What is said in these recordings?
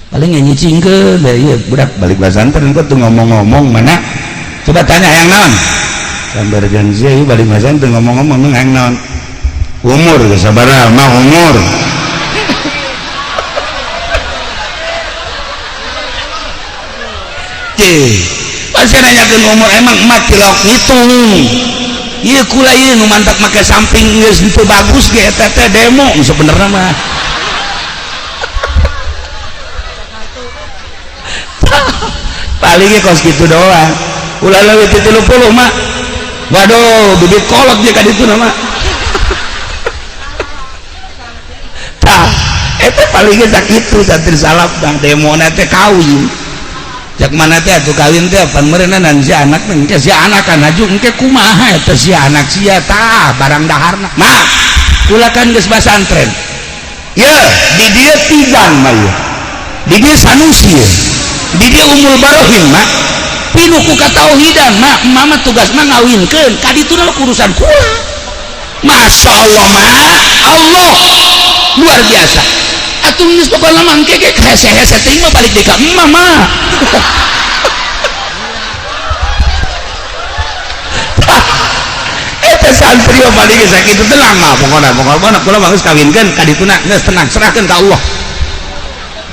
Paling nyicingkeun da ieu budak balik pesantren kok tuh ngomong-ngomong mana? Coba tanya hayang naon? Sambarkeun sia ieu balik pesantren ngomong-ngomong hayang naon? Umur geus sabaraha mah umur. Cih, pasti nanyakeun umur emang emak tilok ngitung. Ieu kula ieu nu mantak make samping geus teu bagus ge eta teh demo sebenarnya mah. Paling ge kos kitu doang. Ulah leuwih ti 30 mah. Waduh, bibit kolot ge ka ditu mah. Tah, eta paling ge sakitu santri salaf bang demona teh kawin. Cak mana teh atuh kawin teh pan meureunna si anak engke si anak kan haju engke kumaha eta si anak sia tah barang daharna. Mah, kula kan geus basantren. Ye, di dieu Tijan mah ieu. Di dieu Sanusi ye. Di dieu Ummul Barohin mah. Pinuh ku katauhidan mah, mama tugas mah ngawinkeun ka dituna urusan kula. Masya Allah mah, Allah luar biasa. Atuh geus pokona mah engke ge hese-hese teuing mah balik deui ka emak mah. Eta santri mah balik geus sakitu tenang mah pokona pokona kula mah geus kawinkeun ka dituna geus tenang serahkeun ka Allah.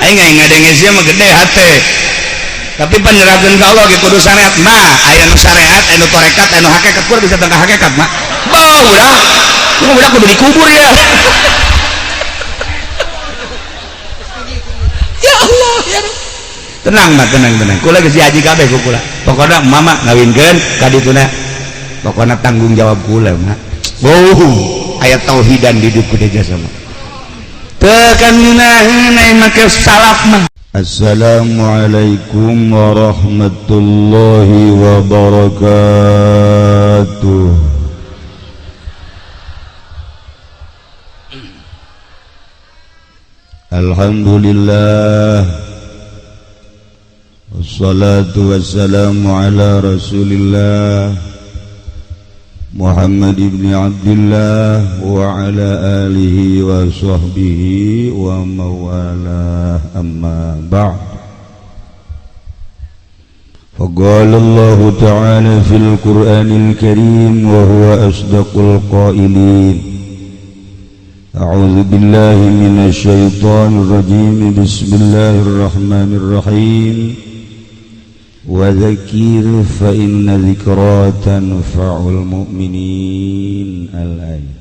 Aing aing ngadenge sia mah gede hate. Tapi penyerahkeun ka Allah ge kudu syariat mah, aya nu syariat, aya nu tarekat, aya nu hakikat, kula bisa tentang hakikat mah. Bau udah. Udah kudu dikubur ya. Ya Allah ya Rabb. Tenang mah tenang tenang. Kula geus diaji kabeh ku kula. Pokona mama ngawinkeun ka dituna. Pokona tanggung jawab kula mah. Oh, aya tauhidan di dieu kudu jasa mah. Teu kan ngeunaheun aya make salaf mah. Assalamualaikum warahmatullahi wabarakatuh. Alhamdulillah, wassalatu wassalamu ala rasulillah Muhammad ibn Abdullah wa ala alihi wa sahbihi wa mawalah, amma ba'd. Faqala Allah ta'ala fil Qur'anil Karim wa huwa asdaqul qailin. A'udzu billahi minasy syaithanir rajim. Bismillahirrahmanirrahim. Wa dzakir fa inna dzikra tanfa'ul mu'minin. Al-ayat.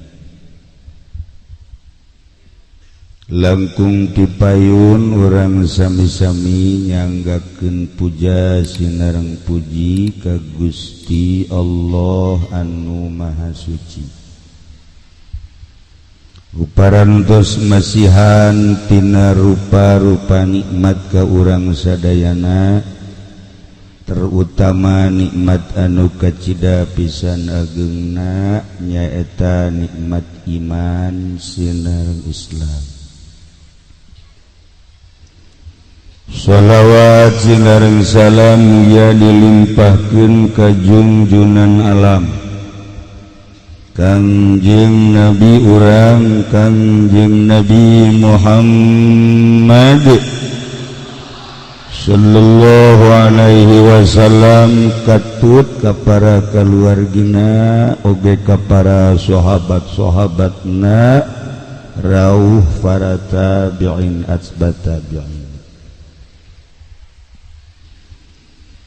Langkung tipayun urang sami-sami nyanggakeun puja sinareng puji ka Gusti Allah anu Maha Suci. Uparantos masihan tina rupa-rupa nikmat ka urang sadayana, terutama nikmat anu kacida pisan ageungna nyaeta nikmat iman sinareng Islam. Shalawat sinareng salam mugia dilimpahkeun ka junjunan alam Kangjeng Nabi urang Kangjeng Nabi Muhammad sallallahu alaihi wasallam, katut ka para kaluargina oge ka para sahabat-sahabatna, rauh para tabi'in atsbat tabi'in.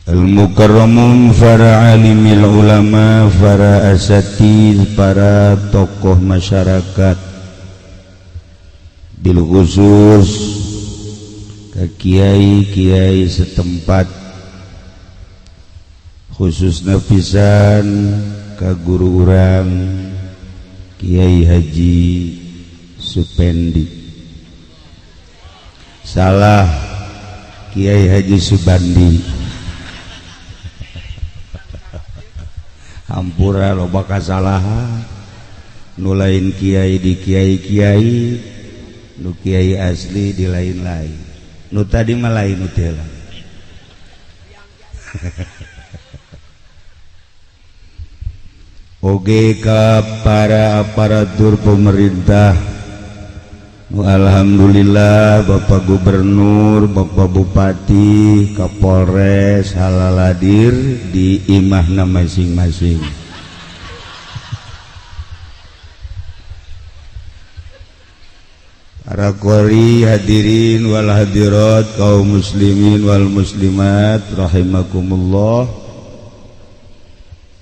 Al-mukarramun, para alimil ulama, para asatidz, para tokoh masyarakat, bil khusus ke kiai-kiai setempat, khususna pisan ka guru urang Kiai Haji Supendi, salah Kiai Haji Subandi. Hampura loba kasalahan nu lain kiai di kiai-kiai, nu kiai asli di lain-lain, nu tadi mah lain nu teh lah. Oge ka para aparatur pemerintah Alhamdulillah Bapak Gubernur, Bapak Bupati, Kapolres halaladir di imahna masing-masing. Para qori hadirin wal hadirat, kaum muslimin wal muslimat rahimakumullah.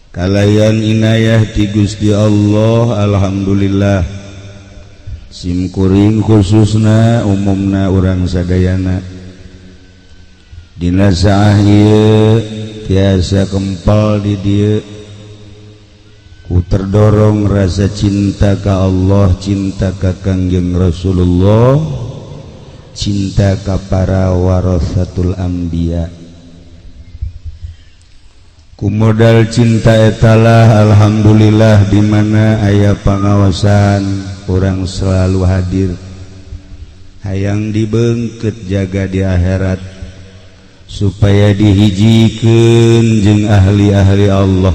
Kalayan inayah ti Gusti Allah, alhamdulillah. Simkuring khususna umumna urang sadayana dina saah ieu tiasa kempal di dieu ku terdorong rasa cinta ka Allah, cinta ka Kangjeng Rasulullah, cinta ka para warasatul anbiya. Ku modal cinta etalah alhamdulillah di mana aya pangawasan orang selalu hadir, hayang dibengket jaga di akhirat supaya dihijikeun jeung ahli-ahli Allah.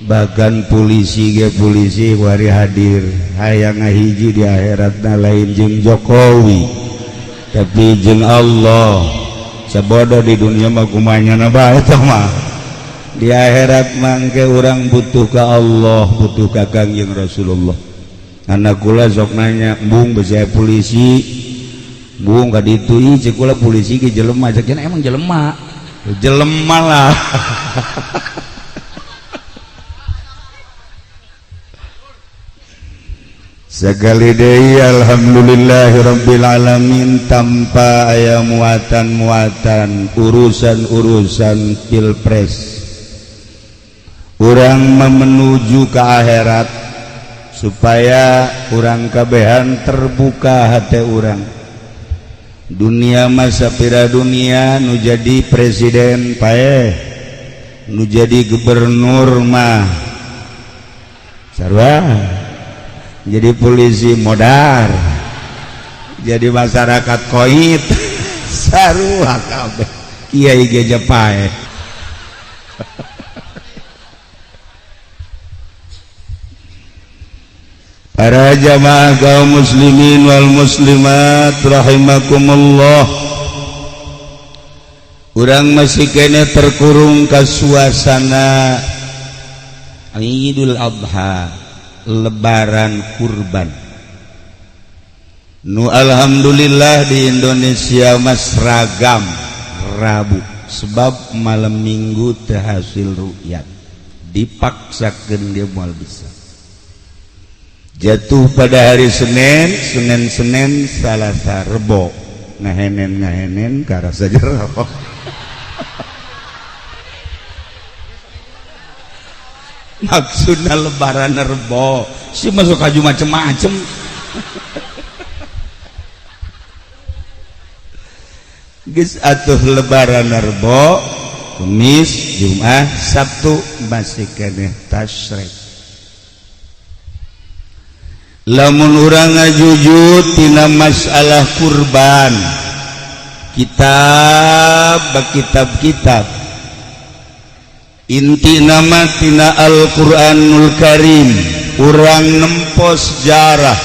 Bahkan polisi ge polisi wari hadir hayang ngahiji di akhiratna lain jeung Jokowi tapi jeung Allah. Sabodo di dunia mah kumanya bae tah mah, di akhirat mangke urang butuh ka Allah, butuh ka Kangjeng Rasulullah. Anak kula sok nanya, "Bung, besi polisi, bung ka ditu ih cek kula polisi ge jelema." Cek emang jelema. Jelema lah. Sekali deui alhamdulillahirabbil alamin tanpa aya muatan-muatan urusan-urusan pilpres. Urang menuju ke akhirat supaya urang kabehan terbuka hati urang. Dunia masa pira dunia nu jadi presiden paeh, nu jadi gubernur mah sarua, jadi polisi modar, jadi masyarakat koit sarua kabeh, kiai ge paeh. Para jamaah kaum muslimin wal muslimat rahimakumullah, urang masih kene terkurung ke suasana Idul Adha, Lebaran kurban. Nu alhamdulillah di Indonesia mas ragam Rabu, sebab malam Minggu teu hasil rukyat, dipaksakeun dia moal bisa. Jatuh pada hari Senin, Senin, Senin, Salasa, Rebo, ngahenen ngahenen karasa jero. Maksudna lebaran Rebo, si masuk kaju macem-macem. Geus atuh lebaran Rebo, Kamis, Jumat, Sabtu masih keneh tasyrik. Lamun urang ngajujud tina masalah kurban, kitab kitab-kitab inti nama tina Al-Qur'anul Karim, urang nempo sejarah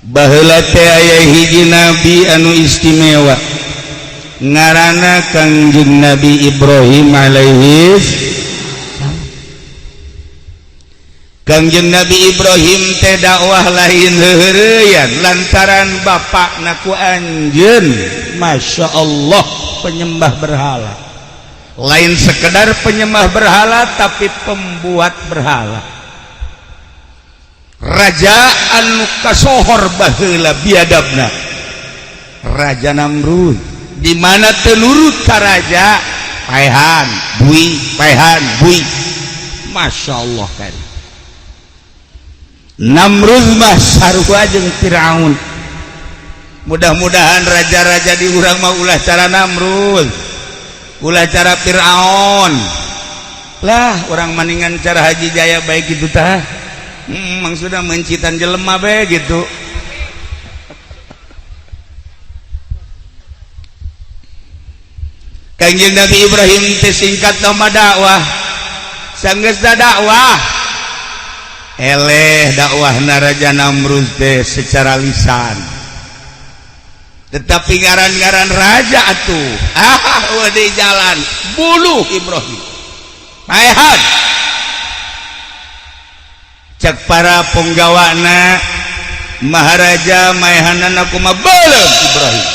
baheula teh aya hiji nabi anu istimewa ngaranna Kangjeng Nabi Ibrahim alaihi. Kangjeng Nabi Ibrahim teh dakwah lain heureyan lantaran bapakna ku anjeun Masya Allah penyembah berhala, lain sekedar penyembah berhala tapi pembuat berhala, raja anu kasohor baheula biadabna, Raja Namrud, di mana teu nurut ka raja paehan bui, paehan bui. Masya Allah kan Namrud mah sarua jeung Firaun. Mudah-mudahan raja-raja di urang mah ulah cara Namrud, ulah cara Firaun lah, orang maningan cara Haji Jaya baik gitu tah. Maksudna mencitan jelema bae gitu. Kangjeng Nabi Ibrahim teh singkat nama dakwah, sanggeus dakwah Eleh dakwahna Raja Namrud teh secara lisan, tetapi ngaran-ngaran raja atuh ah di jalan bunuh Ibrahim. Paehan cek para penggawana Maharaja maehanana kumaha beuleum Ibrahim.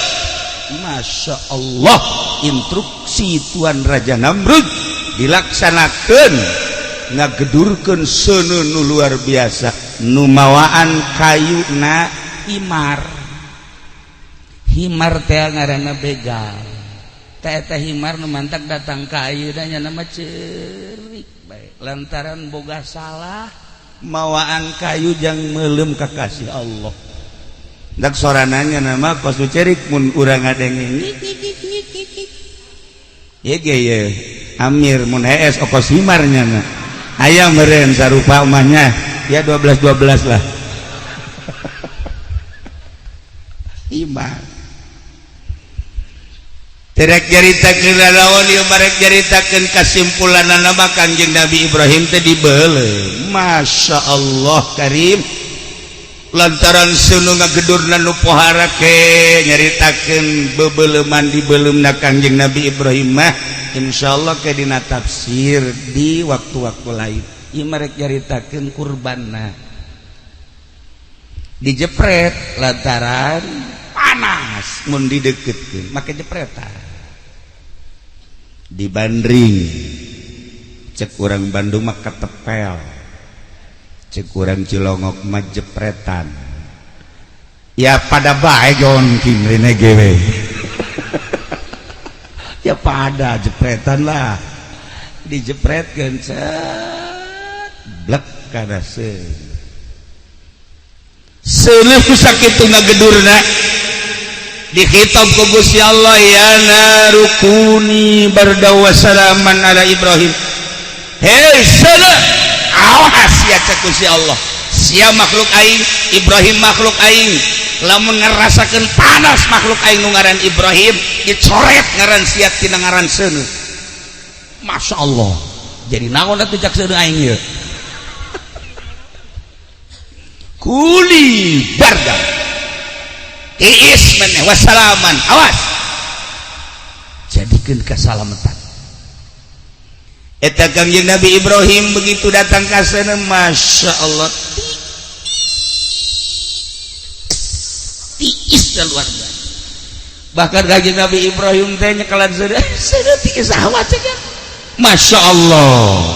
Masya Allah, instruksi Tuan Raja Namrud dilaksanakan, ngagedurkeun seuneu nu luar biasa, nu mawaan kayuna himar. Himar teh ngaranna begal. Teh eta himar nu mantak datang ka ayeuna nya nama ceurik bae lantaran boga salah mawaan kayu jang meuleum ka kasih Allah. Dak sorananya nama kos nu cerik mun urang ngadenge. Ye ge ye Amir mun hees okos himarnya na. Aya meureun sarupa omahnya ya 12 12 lah. Himar. Terek nyaritakeun lalaon ieu barek nyaritakeun kasimpulanana mah Kangjeng Nabi Ibrahim teh dibeuleum. Masya Allah karim. Lantaran seuneu ngagedurna nu pohara ke nyaritakeun bebeuleman dibeuleumna Kangjeng Nabi Ibrahim mah insyaallah ke dina tafsir di waktu-waktu lain. Ieu marek nyaritakeun kurbanna. Dijepret lantaran panas mun dideketkeun make jepretan. Dibandring cek urang Bandung mah ketepel, cek urang Cilongok mah jepretan. Ya pada bae jon rene gewe. Ya pada jepretan lah, dijepretkeun set blek kana seuneu. Seuneu sakitu ngagedurna dikhitab ku Gusti Allah, ya narukuni barda wa salaman ala Ibrahim. Hei seuneu, awas ya cek Gusti Allah, sia makhluk aing, Ibrahim makhluk aing, lamun ngerasakeun panas makhluk aing nu ngaran Ibrahim, dicoret ngaran sia tina ngaran seuneu. Masya Allah, jadi naon atuh cak seuneu aing ieu? Kuli barda tiis maneh wassalaman, awas jadikeun kasalamatan. Eta Kangjeng Nabi Ibrahim begitu datang ka sana, Masya Allah tiis luar biasa. Bahkan Kangjeng Nabi Ibrahim teh nyekelan seuneu, seuneu tiis hawa cek. Masya Allah,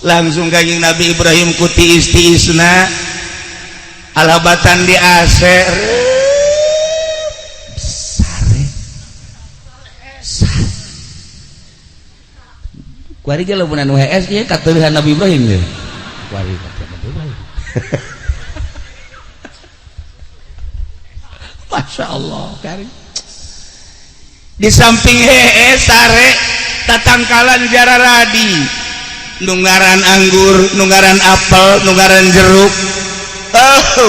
langsung Kangjeng Nabi Ibrahim ku tiis-tiisna alabatan di AC sare sare. Kuari ge lamun anu HS ieu kateuhan Nabi Ibrahim ye. Kuari kateuhan Nabi Ibrahim. Masya Allah kari. Di samping hees sare tatangkalan jararadi, nunggaran anggur, nunggaran apel, nunggaran jeruk,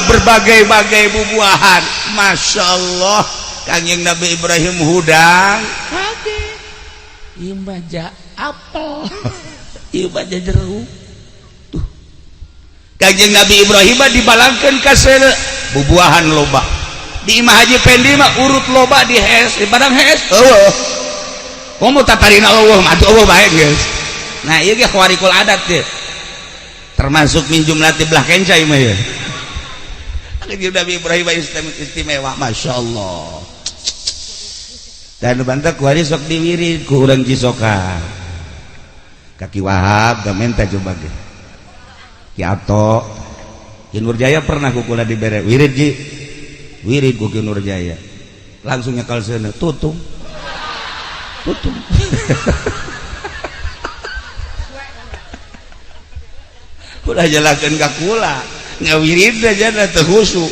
berbagai-bagai bubuahan. Masya Allah, Kangjeng Nabi Ibrahim hudang kage ieu mah ja apel, ieu mah ja jeruk. Tuh Kangjeng Nabi Ibrahim mah dibalangkeun ka seuneu bubuahan loba. Di Imah Haji Pendi mah urut loba di hees, di padang hees eueuh. Komo tatarina eueuh mah atuh eueuh bae geus. Nah ieu ge khawarikul adat teh. Termasuk min jumlah belah kenca ieu mah ye. Kangjeng Nabi Ibrahim istimewa, Masya Allah. Dan bantah kuari sok diwirid ku urang Cisoka. Kaki Wahab da menta coba ge. Ki Ato, Ki Nurjaya pernah ku kula dibere wirid ji. Wirid ku Ki Nurjaya. Langsung nyekal seuneu, tutung. Tutung. Ulah jalakeun ka kula. Ngawirid aja teu khusyuk.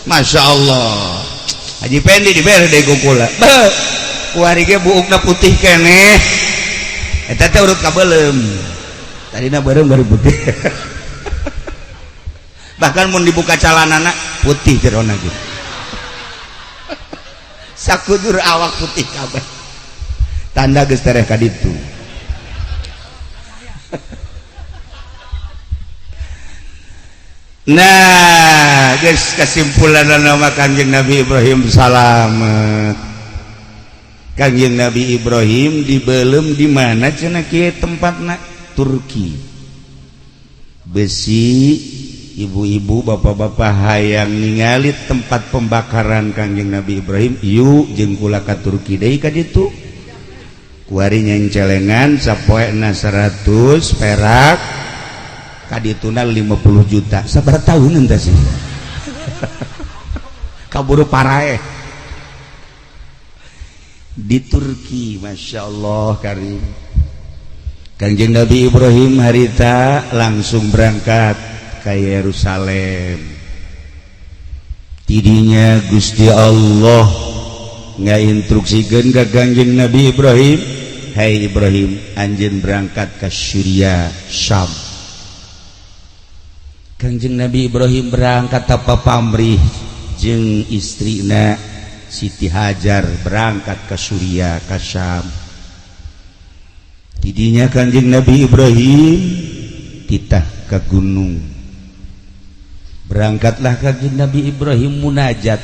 Masya Allah. Haji Pendi dibere deui ku kula. Beuh, kuari ge buukna putih keneh. Eta teh urut kabeuleum. Tadina beureum baru putih. Bahkan mun dibuka calanana putih jerona ge. Sakujur awak putih kabeh. Tanda geus tereh ka ditu. Nah guys, kesimpulan nama Kanjeng Nabi Ibrahim salamet. Kanjeng Nabi Ibrahim dibelem di mana cenah kieu tempatna? Turki. Besi ibu-ibu, bapak-bapak hayang ningali tempat pembakaran Kanjeng Nabi Ibrahim, yuk jeung kula ka Turki deui ka ditu. Kuari nyencelengan sapoena 100 perak, kadituna 50 juta. Sabaraha tahun entah sih kaburu paraeh di Turki. Masya Allah karim. Kanjeng Nabi Ibrahim harita langsung berangkat ke Yerusalem. Tidinya Gusti Allah nggak instruksikan ke Kanjeng Nabi Ibrahim, "Hai Ibrahim, anjeun berangkat ke Syria, Syam." Kanjeng Nabi Ibrahim berangkat tanpa pamrih jeung istrina Siti Hajar, berangkat ke Suriah, ke Syam. Tidinya Kanjeng Nabi Ibrahim titah ke gunung. Berangkatlah Kanjeng Nabi Ibrahim munajat,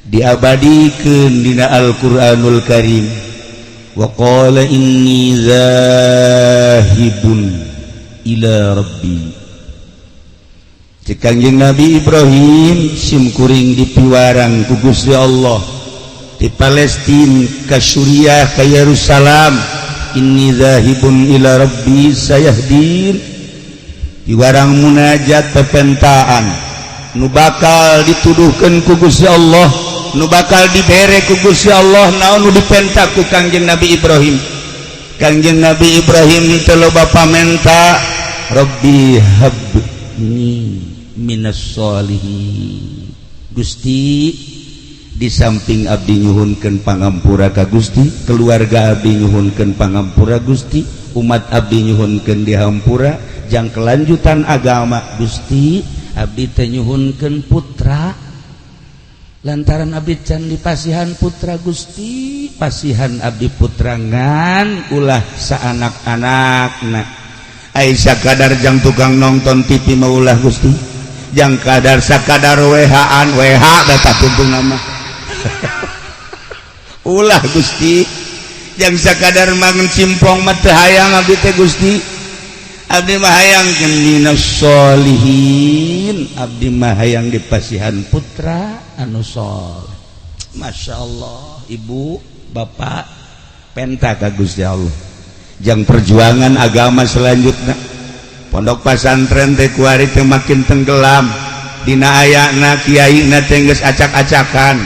diabadikan dina Al-Qur'anul Karim, wa qala inni zahibun ila rabbi. Cek Kanjeng Nabi Ibrahim, sim kuring dipiwarang ku Gusti Allah di Palestina ka Suriah, ka Yerusalem, inni zahibun ila rabbi sayahdin. Piwarang munajat, pepentaan nu bakal dituduhkan ku Gusti Allah, nu bakal dibere ku Gusti Allah. Naon nu dipenta ku Kangjeng Nabi Ibrahim? Kangjeng Nabi Ibrahim teu loba pamenta, Rabbi habni minas solihin. Gusti, di samping abdi nyuhunkeun pangampura ka Gusti, keluarga abdi nyuhunkeun pangampura Gusti, umat abdi nyuhunkeun dihampura jang kelanjutan agama Gusti, abdi teh nyuhunkeun putra lantaran abdi can dipasihan putra. Gusti, pasihan abdi putra ngan ulah saanak-anakna. Ai sakadar jang tukang nonton TV mah ulah Gusti, jang kadar sakadar WH-an WH data tuntung nama ulah Gusti, jang sakadar mangan simpong mah teu hayang abdi teh Gusti. Abdi mah hayang minas solihin, abdi mah hayang dipasihan putra anu soleh. Masya Allah, ibu bapak penta ka Gusti Allah jang perjuangan agama selanjutnya. Pondok pesantren teh kuari teh makin tenggelam dina ayana kiai na teh geus acak-acakan.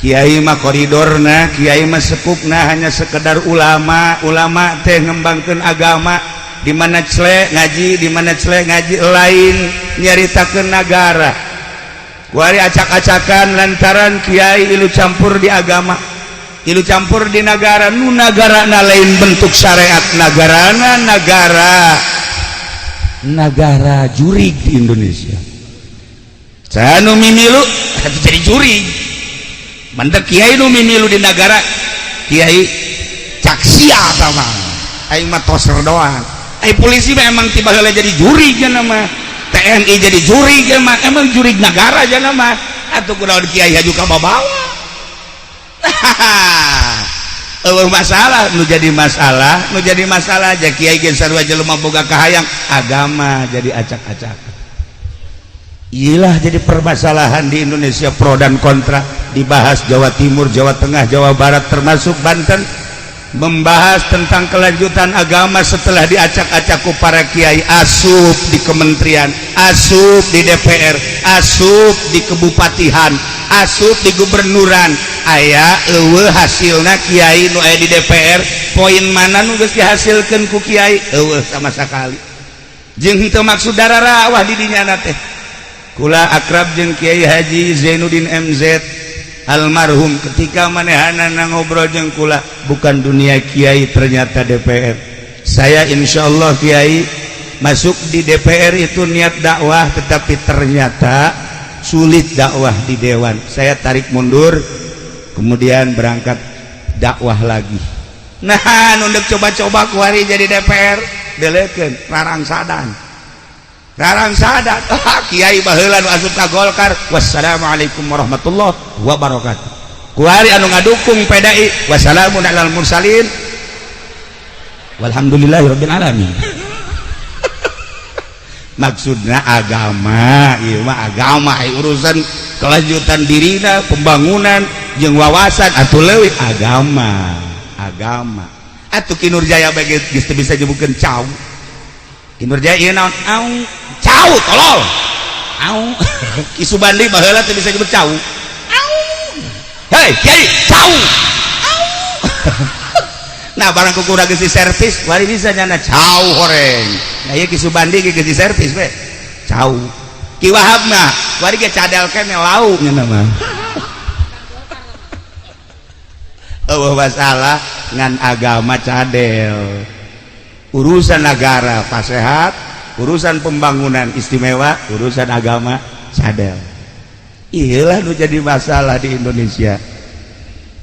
Kiai mah koridorna, kiai mah sekupna hanya sekedar ulama. Ulama teh ngembangkeun agama di mana cele ngaji, di mana cele ngaji, lain nyaritakeun nagara. Kuari acak-acakan lantaran kiai ilu campur di agama, ilu campur di negara. Nu nagara na lain bentuk syariat nagarana, negara negara jurig di Indonesia. Saya nu mimilu jadi jurig mandek kiai nu mimilu di negara, kiai cak sia sama aing mah toser doang. Ai polisi mah emang tiba heula jadi jurig nama, TNI jadi jurig mah, emang jurig negara aja nama. Atuh kunaon kiai haju ka babawa? Eueuh masalah nu jadi masalah, nu jadi masalah aja kiai ge sarua jelema boga kahayang agama, jadi acak-acak. Iyalah, jadi permasalahan di Indonesia pro dan kontra dibahas Jawa Timur, Jawa Tengah, Jawa Barat, termasuk Banten, membahas tentang kelanjutan agama setelah diacak-acak ku para kiai asup di kementerian, asup di DPR, asup di kebupatihan, asup di gubernuran. Aya eueuh hasilna kiai nu aya di DPR? Poin mana nu geus dihasilkeun ku kiai? Eueuh sama sekali. Jeung henteu maksud dararawah di dinya teh. Kula akrab jeung Kiai Haji Zainuddin MZ almarhum. Ketika manehanana ngobrol jeung kula, bukan dunia kiai, ternyata DPR. Saya insya Allah kiai masuk di DPR itu niat dakwah, tetapi ternyata sulit dakwah di dewan. Saya tarik mundur, kemudian berangkat dakwah lagi. Nah, nunduk coba-coba kuari jadi DPR, delekeun rarangsadan. Rarang sadat kiai baheula nu asup ka Golkar, wassalamualaikum warahmatullahi wabarakatuh. Kuari anu ngadukung PDI, wassalamun alal mursalin walhamdulillahirabbil alamin. Maksudna agama, ieu mah agama urusan kelanjutan dirina, pembangunan jeung wawasan atuh leuwih agama. Agama. Atuh Ki Nurjaya bae geus teu bisa nyebutkeun cau. Ki Nurjaya ieu naon? Au, cau tolol. Au. Ki Subandi baheula teu bisa nyebut cau. Au. Hei, kiai, cau. Au. Nah, barang ku kurang geus diservis, wari bisa nyana cau horeng. Nah, ieu Ki Subandi ge geus diservis we. Cau. Ki Wahab mah wari ge cadel keneh lau nya mah. Eueuh masalah ngan agama cadel. Urusan negara pasehat, urusan pembangunan istimewa, urusan agama cadel. Iyalah nu jadi masalah di Indonesia.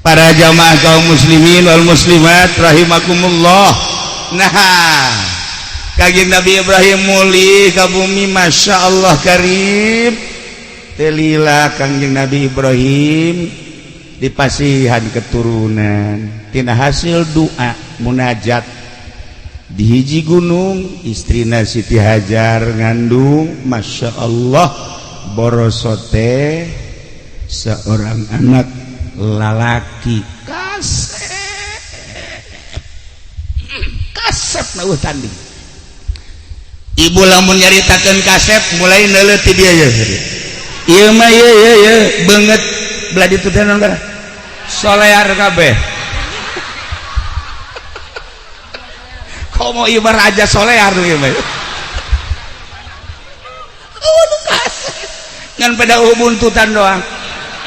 Para jamaah kaum muslimin wal muslimat rahimakumullah. Nah, Kanjeng Nabi Ibrahim mulih ka bumi, Masya Allah karim. Telila Kanjeng Nabi Ibrahim dipasihan keturunan tina hasil doa munajat di hiji gunung, istrina Siti Hajar ngandung, Masya Allah borosote seorang anak lalaki kasep kasep na tanding. Ibu lamun nyaritakeun kasep mulai neuleuh ti dieu ye. Ieu mah ye ye ye beungeut belah ditu teh naon gara solear kabeh. Komo ieu mah raja solear ieu mah. Eueuh kasep ngan pada buntutan doang.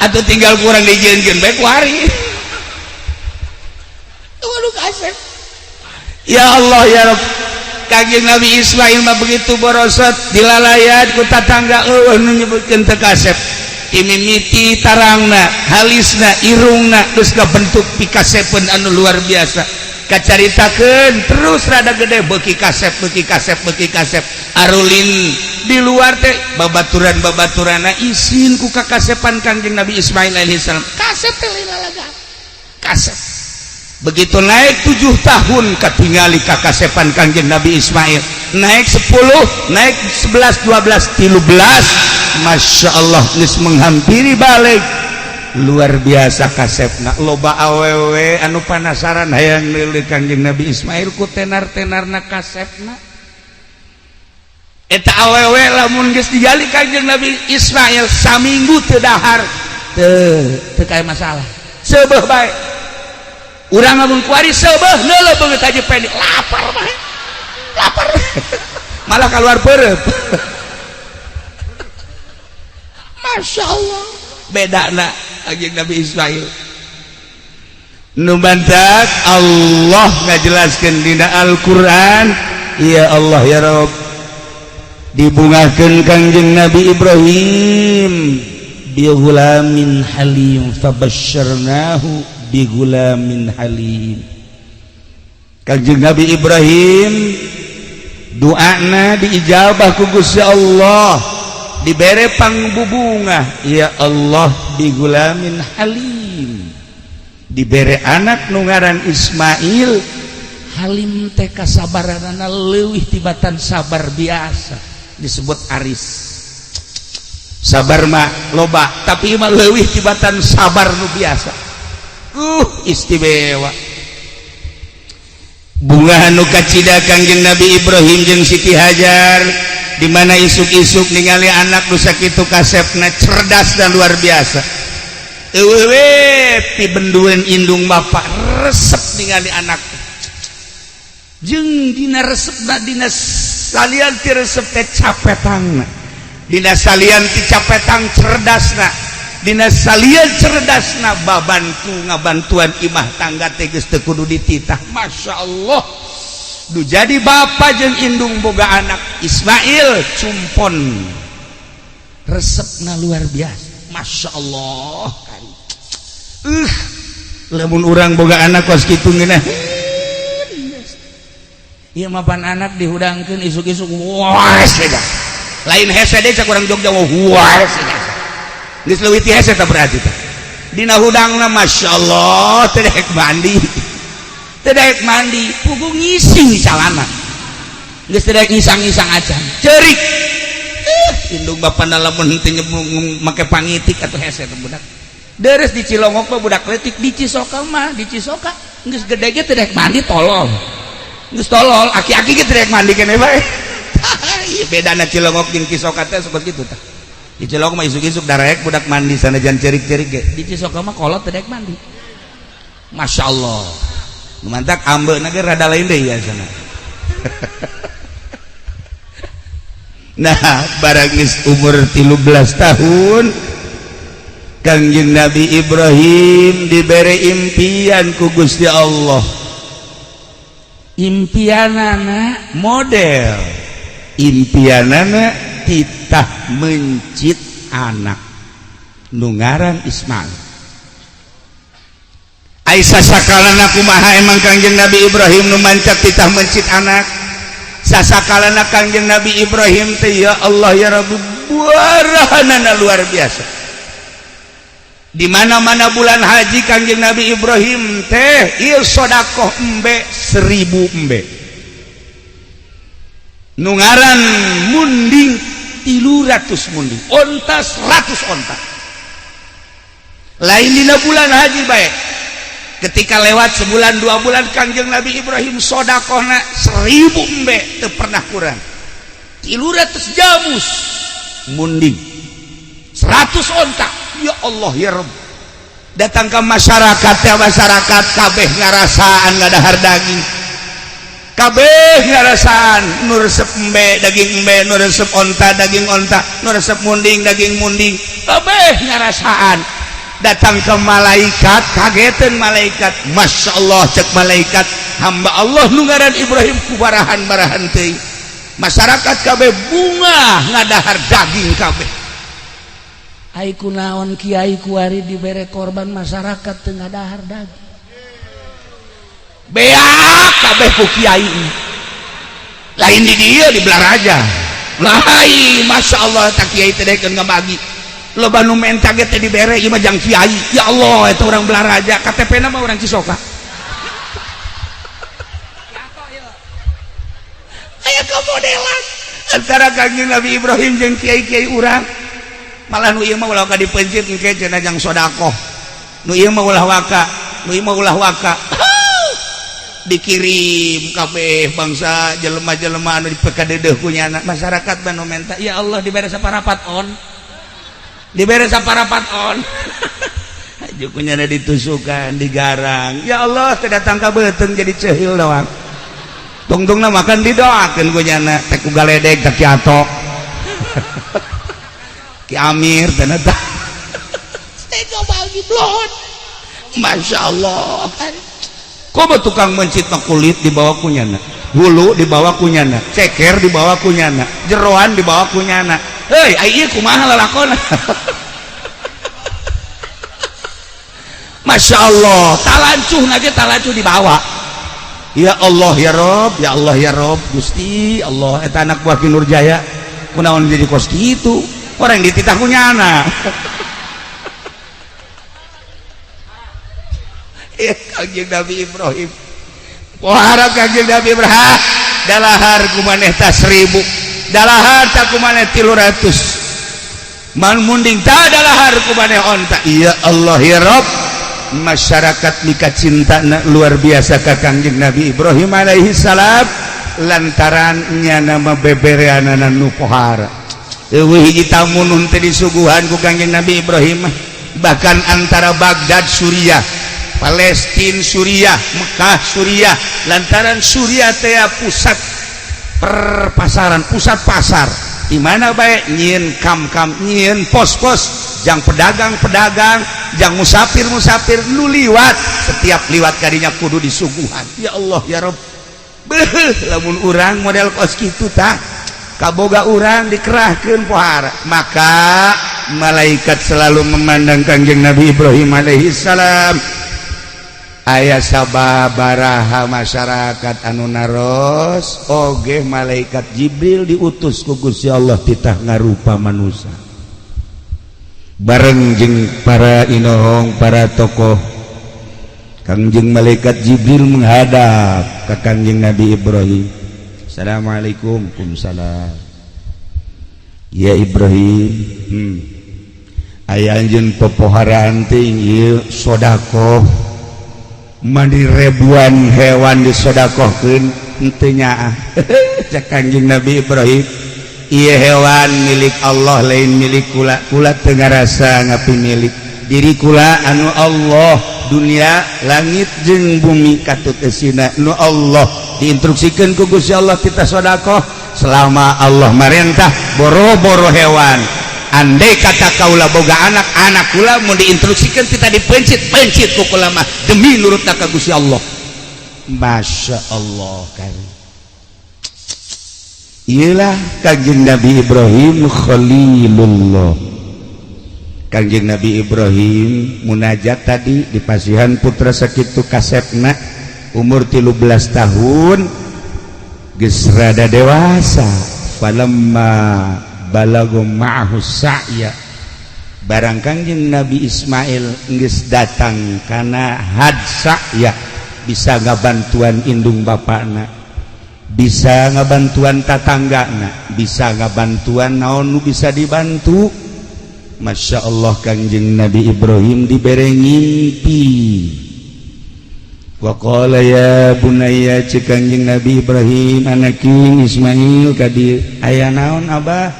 Atau tinggal kurang dijieunkeun bae ku hari. Waduh kasep. Ya Allah ya Rabb. Kanjeng Nabi Ismail mah begitu borosot dilalayat ku tatangga eueuh nu nyebutkeun teu kasep. Timimiti tarangna, halisna, irungna geus kabentuk pikasepeun anu luar biasa. Kacaritakeun terus rada gede beuki kasep, beuki kasep, beuki kasep. Arulin di luar teh babaturan-babaturana isin ku kakasepan Kanjeng Nabi Ismail alaihissalam. Kasep teh lalaga. Kasep. Begitu naik 7 tahun katingali kakasepan Kanjeng Nabi Ismail. Naik 10, naik 11, 12, 13. Masya Allah geus menghampiri balik. Luar biasa kasepna. Loba awewe anu panasaran hayang neuleuh Kanjeng Nabi Ismail ku tenar-tenarna kasepna. Eta awewe lamun geus digali Kanjeng Nabi Ismail saminggu teu dahar teu teu kaya masalah. Seubeuh bae. Urang lamun kuari seubeuh neuleuh beungeut aja pendi lapar bae. Lapar. Malah keluar perep. Masya Allah. Bedana Kanjeng Nabi Ismail. Nu bantak Allah ngajelaskeun dina Al-Qur'an, ya Allah ya Rabb. Dibungakeun Kanjeng Nabi Ibrahim bi ghulamin halim fabasyarnahu bi ghulamin halim. Kanjeng Nabi Ibrahim doana diijabah ku Gusti Allah, dibere pangbubungah ya Allah bi ghulamin halim. Dibere anak nu ngaran Ismail. Halim teh kasabaranana leuwih tibatan sabar biasa, disebut aris. Sabar mah loba, tapi mah leuwih tibatan sabar nu biasa. Istimewa. Bunga anu kacida Kangjeng Nabi Ibrahim jeung Siti Hajar, di mana isuk-isuk ningali anak nu sakitu kasepna cerdas dan luar biasa. Eueuh we pibendueun indung bapak resep ningali anak. Jeung dina resepna dina salian ti resep teh capetangna. Dina salian ti capetang cerdasna. Dina salian cerdasna babantu ngabantuan imah tangga teh geus teu kudu dititah. Masya Allah. Du jadi bapa jeung indung boga anak Ismail cumpon. Resepna luar biasa. Masya Allah. Lamun urang boga anak kos kitu ngeunah. Ieu mapan anak dihudangkeun isuk-isuk wah dah. Lain hese deui cak urang Jogja mah, wah, hese. Geus leuwih ti hese tah berarti tah. Dina hudangna, masyaallah, teu daek mandi. Teu daek mandi, puguh ngising calana. Geus teu daek ngisang-ngisang acan. Ceurik. Indung bapana lamun henteu nyemplung make pangitik atuh hese teh budak. Deres di Cilongok mah budak leutik, di Cisoka mah, di Cisoka geus gede ge teu daek mandi, tolol. Geus tolol, aki-aki ge teu daek mandi keneh bae. Ieu bedana Cilongok jeung Cisoka teh seperti itu tah. Di Cilongok mah isuk-isuk darek budak mandi sanajan ceurik-ceurik ge. Di Cisoka mah kolot teu daek mandi. Masya Allah. Nu mantak ambeuna ge rada lain deui ya sana. Nah, barang geus umur 13 tahun Kangjeng Nabi Ibrahim dibere impian ku Gusti Allah. Impianana model, impianana titah mencit anak nu ngaran Ismail. Aisyah sakalana kumaha emang Kangjeng Nabi Ibrahim nu mancak titah mencit anak? Sasakalana Kangjeng Nabi Ibrahim teh, ya Allah ya Rabbi, buarahanana luar biasa. Di mana-mana bulan haji Kangjeng Nabi Ibrahim teh ieu sodakoh embe 1000 embe. Nu ngaran munding 300 munding, onta 100 onta. Lain dina bulan haji bae. Ketika lewat sebulan 2 bulan Kangjeng Nabi Ibrahim sodakohna 1000 embe teu pernah kurang. 300 jamus munding, 100 onta. Ya Allah ya Rabb. Datang ke masyarakat ya, masyarakat kabeh ngarasaan ngadahar daging. Kabeh ngarasaan nu resep embe daging embe, nu resep onta daging onta, nu resep munding daging munding. Kabeh ngarasaan. Datang ke malaikat, kagetan malaikat. Masya Allah, cek malaikat, hamba Allah nu ngaran Ibrahim kubarahan-barahan teuing. Masyarakat kabeh bunga ngadahar daging kabeh. Ai kunaon kiai kuari dibere korban masyarakat teu ngadahar daging. Beak kabeh ku kiai. Lain di dieu, di Belaraja. Lain, Masya Allah, tak kiai teh daekeun ngabagi. Loba nu menta ge teh dibere, ieu mah jang kiai. Ya Allah, eta urang Belaraja, KTP-na mah urang Cisoka. Aya kamodelan antara Kangjeng Nabi Ibrahim jeung kiai-kiai urang. Malah nu ieu mah ulah ka dipencit engke cenah jang sodakoh. Nu ieu mah ulah waka, nu ieu mah ulah waka. Dikirim kabeh bangsa jelema-jelema anu dipekadeudeeh ku nyana. Masyarakat banu menta, ya Allah dibere saparapat on. Dibere saparapat on. Haju ku nyana ditusukan, digarang. Ya Allah, teu datang ka beuteung jadi ceuhil doang. Tungtungna makan didoakeun ku nyana, teh ku galedeg teh Ki Ato. Ki Amir ternyata. Tega bagi blon. Masya Allah. Kok tukang mencit mah kulit dibawa ku nyana, hulu dibawa ku nyana, ceker dibawa ku nyana, jeroan dibawa ku nyana. Hei, ai ieu kumaha lalakona? Masya Allah, talancuh nage talancuh dibawa. Ya Allah ya Rob, ya Allah ya Rob, Gusti Allah, eta anak buah Ki Nurjaya kunaon jadi kos kitu? Orang dititah ku nyana. Ya Kangjeng Nabi Ibrahim. Pohara Kangjeng Nabi Ibrahim, dalahar kumaneh ta 1000, dalahar ta kumaneh 300. Man munding ta dalahar kumaneh onta. Ya Allah ya Rob, masyarakat mika cinta luar biasa ka Kangjeng Nabi Ibrahim alaihi salam lantaran nyana mah bebereanana nu pohara. Eueuh hiji tamu nu teu disuguhan ku Kangjeng Nabi Ibrahim, bahkan antara Baghdad Suriah, Palestina Suriah, Mekah Suriah, lantaran Suriah teh pusat perpasaran, pusat pasar. Di mana bae nyieun kam-kam, nyieun pos-pos, jang pedagang-pedagang, jang musafir-musafir nu liwat, setiap liwat kadinya kudu disuguhan. Ya Allah ya Rabb. Beuh, lamun urang model kos kitu tah, kaboga urang dikerahkeun pohara. Maka malaikat selalu memandang Kangjeng Nabi Ibrahim alaihi salam. Aya sababaraha masyarakat anu naros oge malaikat Jibril diutus ku Gusti Allah titah ngarupa manusia bareng jeung para inohong para tokoh. Kangjeng malaikat Jibril menghadap ke Kangjeng Nabi Ibrahim. Assalamualaikum. Waalaikumsalam. Ya Ibrahim, aya anjeun popoharaan teh ieu sedekah mandi ribuan hewan disodakohkeun henteu nyaah. Cek Kangjeng Nabi Ibrahim, ieu hewan milik Allah lain milik kula. Kula teu ngarasa ngapi milik diri kula anu Allah, dunia langit jeung bumi katut eusina nu Allah. Diinstruksikeun ku Gusti Allah kita sodakoh selama Allah marentah boro-boro hewan. Andai kata kaula boga anak, anak kula mau diinstruksikan kita dipencit, pencit ku kula mah demi nurut ka Gusti Allah. Masya Allah kan. Iyalah Kangjeng Nabi Ibrahim Khalilullah. Kangjeng Nabi Ibrahim munajat tadi di pasihan putra sakitu kasepna umur 13 tahun geus rada dewasa. Falamma balagu ma'ahu sa'ya, barang Kangjeng Nabi Ismail geus datang kana had sa'ya, bisa ngabantuan indung bapakna, bisa ngabantuan tatanggana, bisa ngabantuan naon nu bisa dibantu. Masya Allah Kangjeng Nabi Ibrahim dibere ngimpi. Wa qala ya bunayya, cek Kangjeng Nabi Ibrahim, anaki Ismail kadi aya naon abah?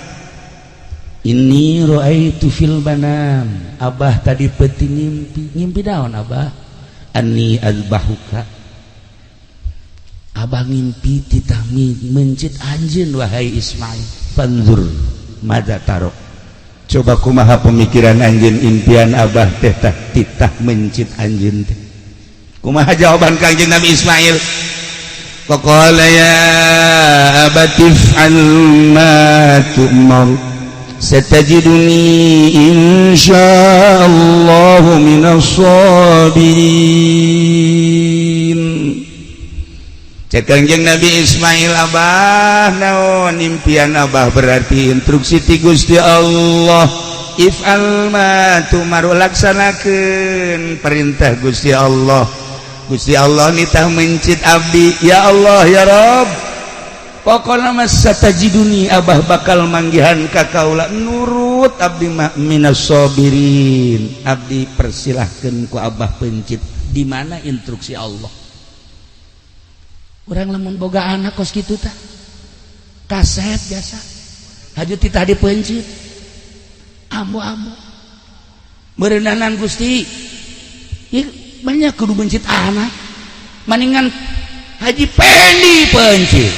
Inni ra'aitu fil manam, abah tadi peuting ngimpi. Ngimpi naon abah? Anni azbahuka, abah ngimpi titah mencit anjeun wahai Ismail. Fanzur madza taro, coba kumaha pemikiran anjeun impian abah teh tah titah mencit anjeun teh. Kumaha jawaban Kangjeng Nabi Ismail? Faqala ya abati if'al ma tu'mar satajiduni insyaallah minas sabirin. Cek Kangjeng Nabi Ismail, abah naon impian abah? Berarti instruksi ti Gusti Allah, if'al ma tu'mar, laksanakeun perintah Gusti Allah. Gusti Allah nitah mencit abdi. Ya Allah ya Rob, pokokna mah satajiduni, abah bakal manggihan ka kaula nurut abdi mah minas sabirin. Abdi persilahkeun ku abah pencit. Di mana instruksi Allah? Urang lamun boga anak kos kitu tah kaset biasa haju titah dipencit ambo-ambo meureunanan Gusti. Ya, banyak kudu mencit anak, maningan Haji Pendi pencit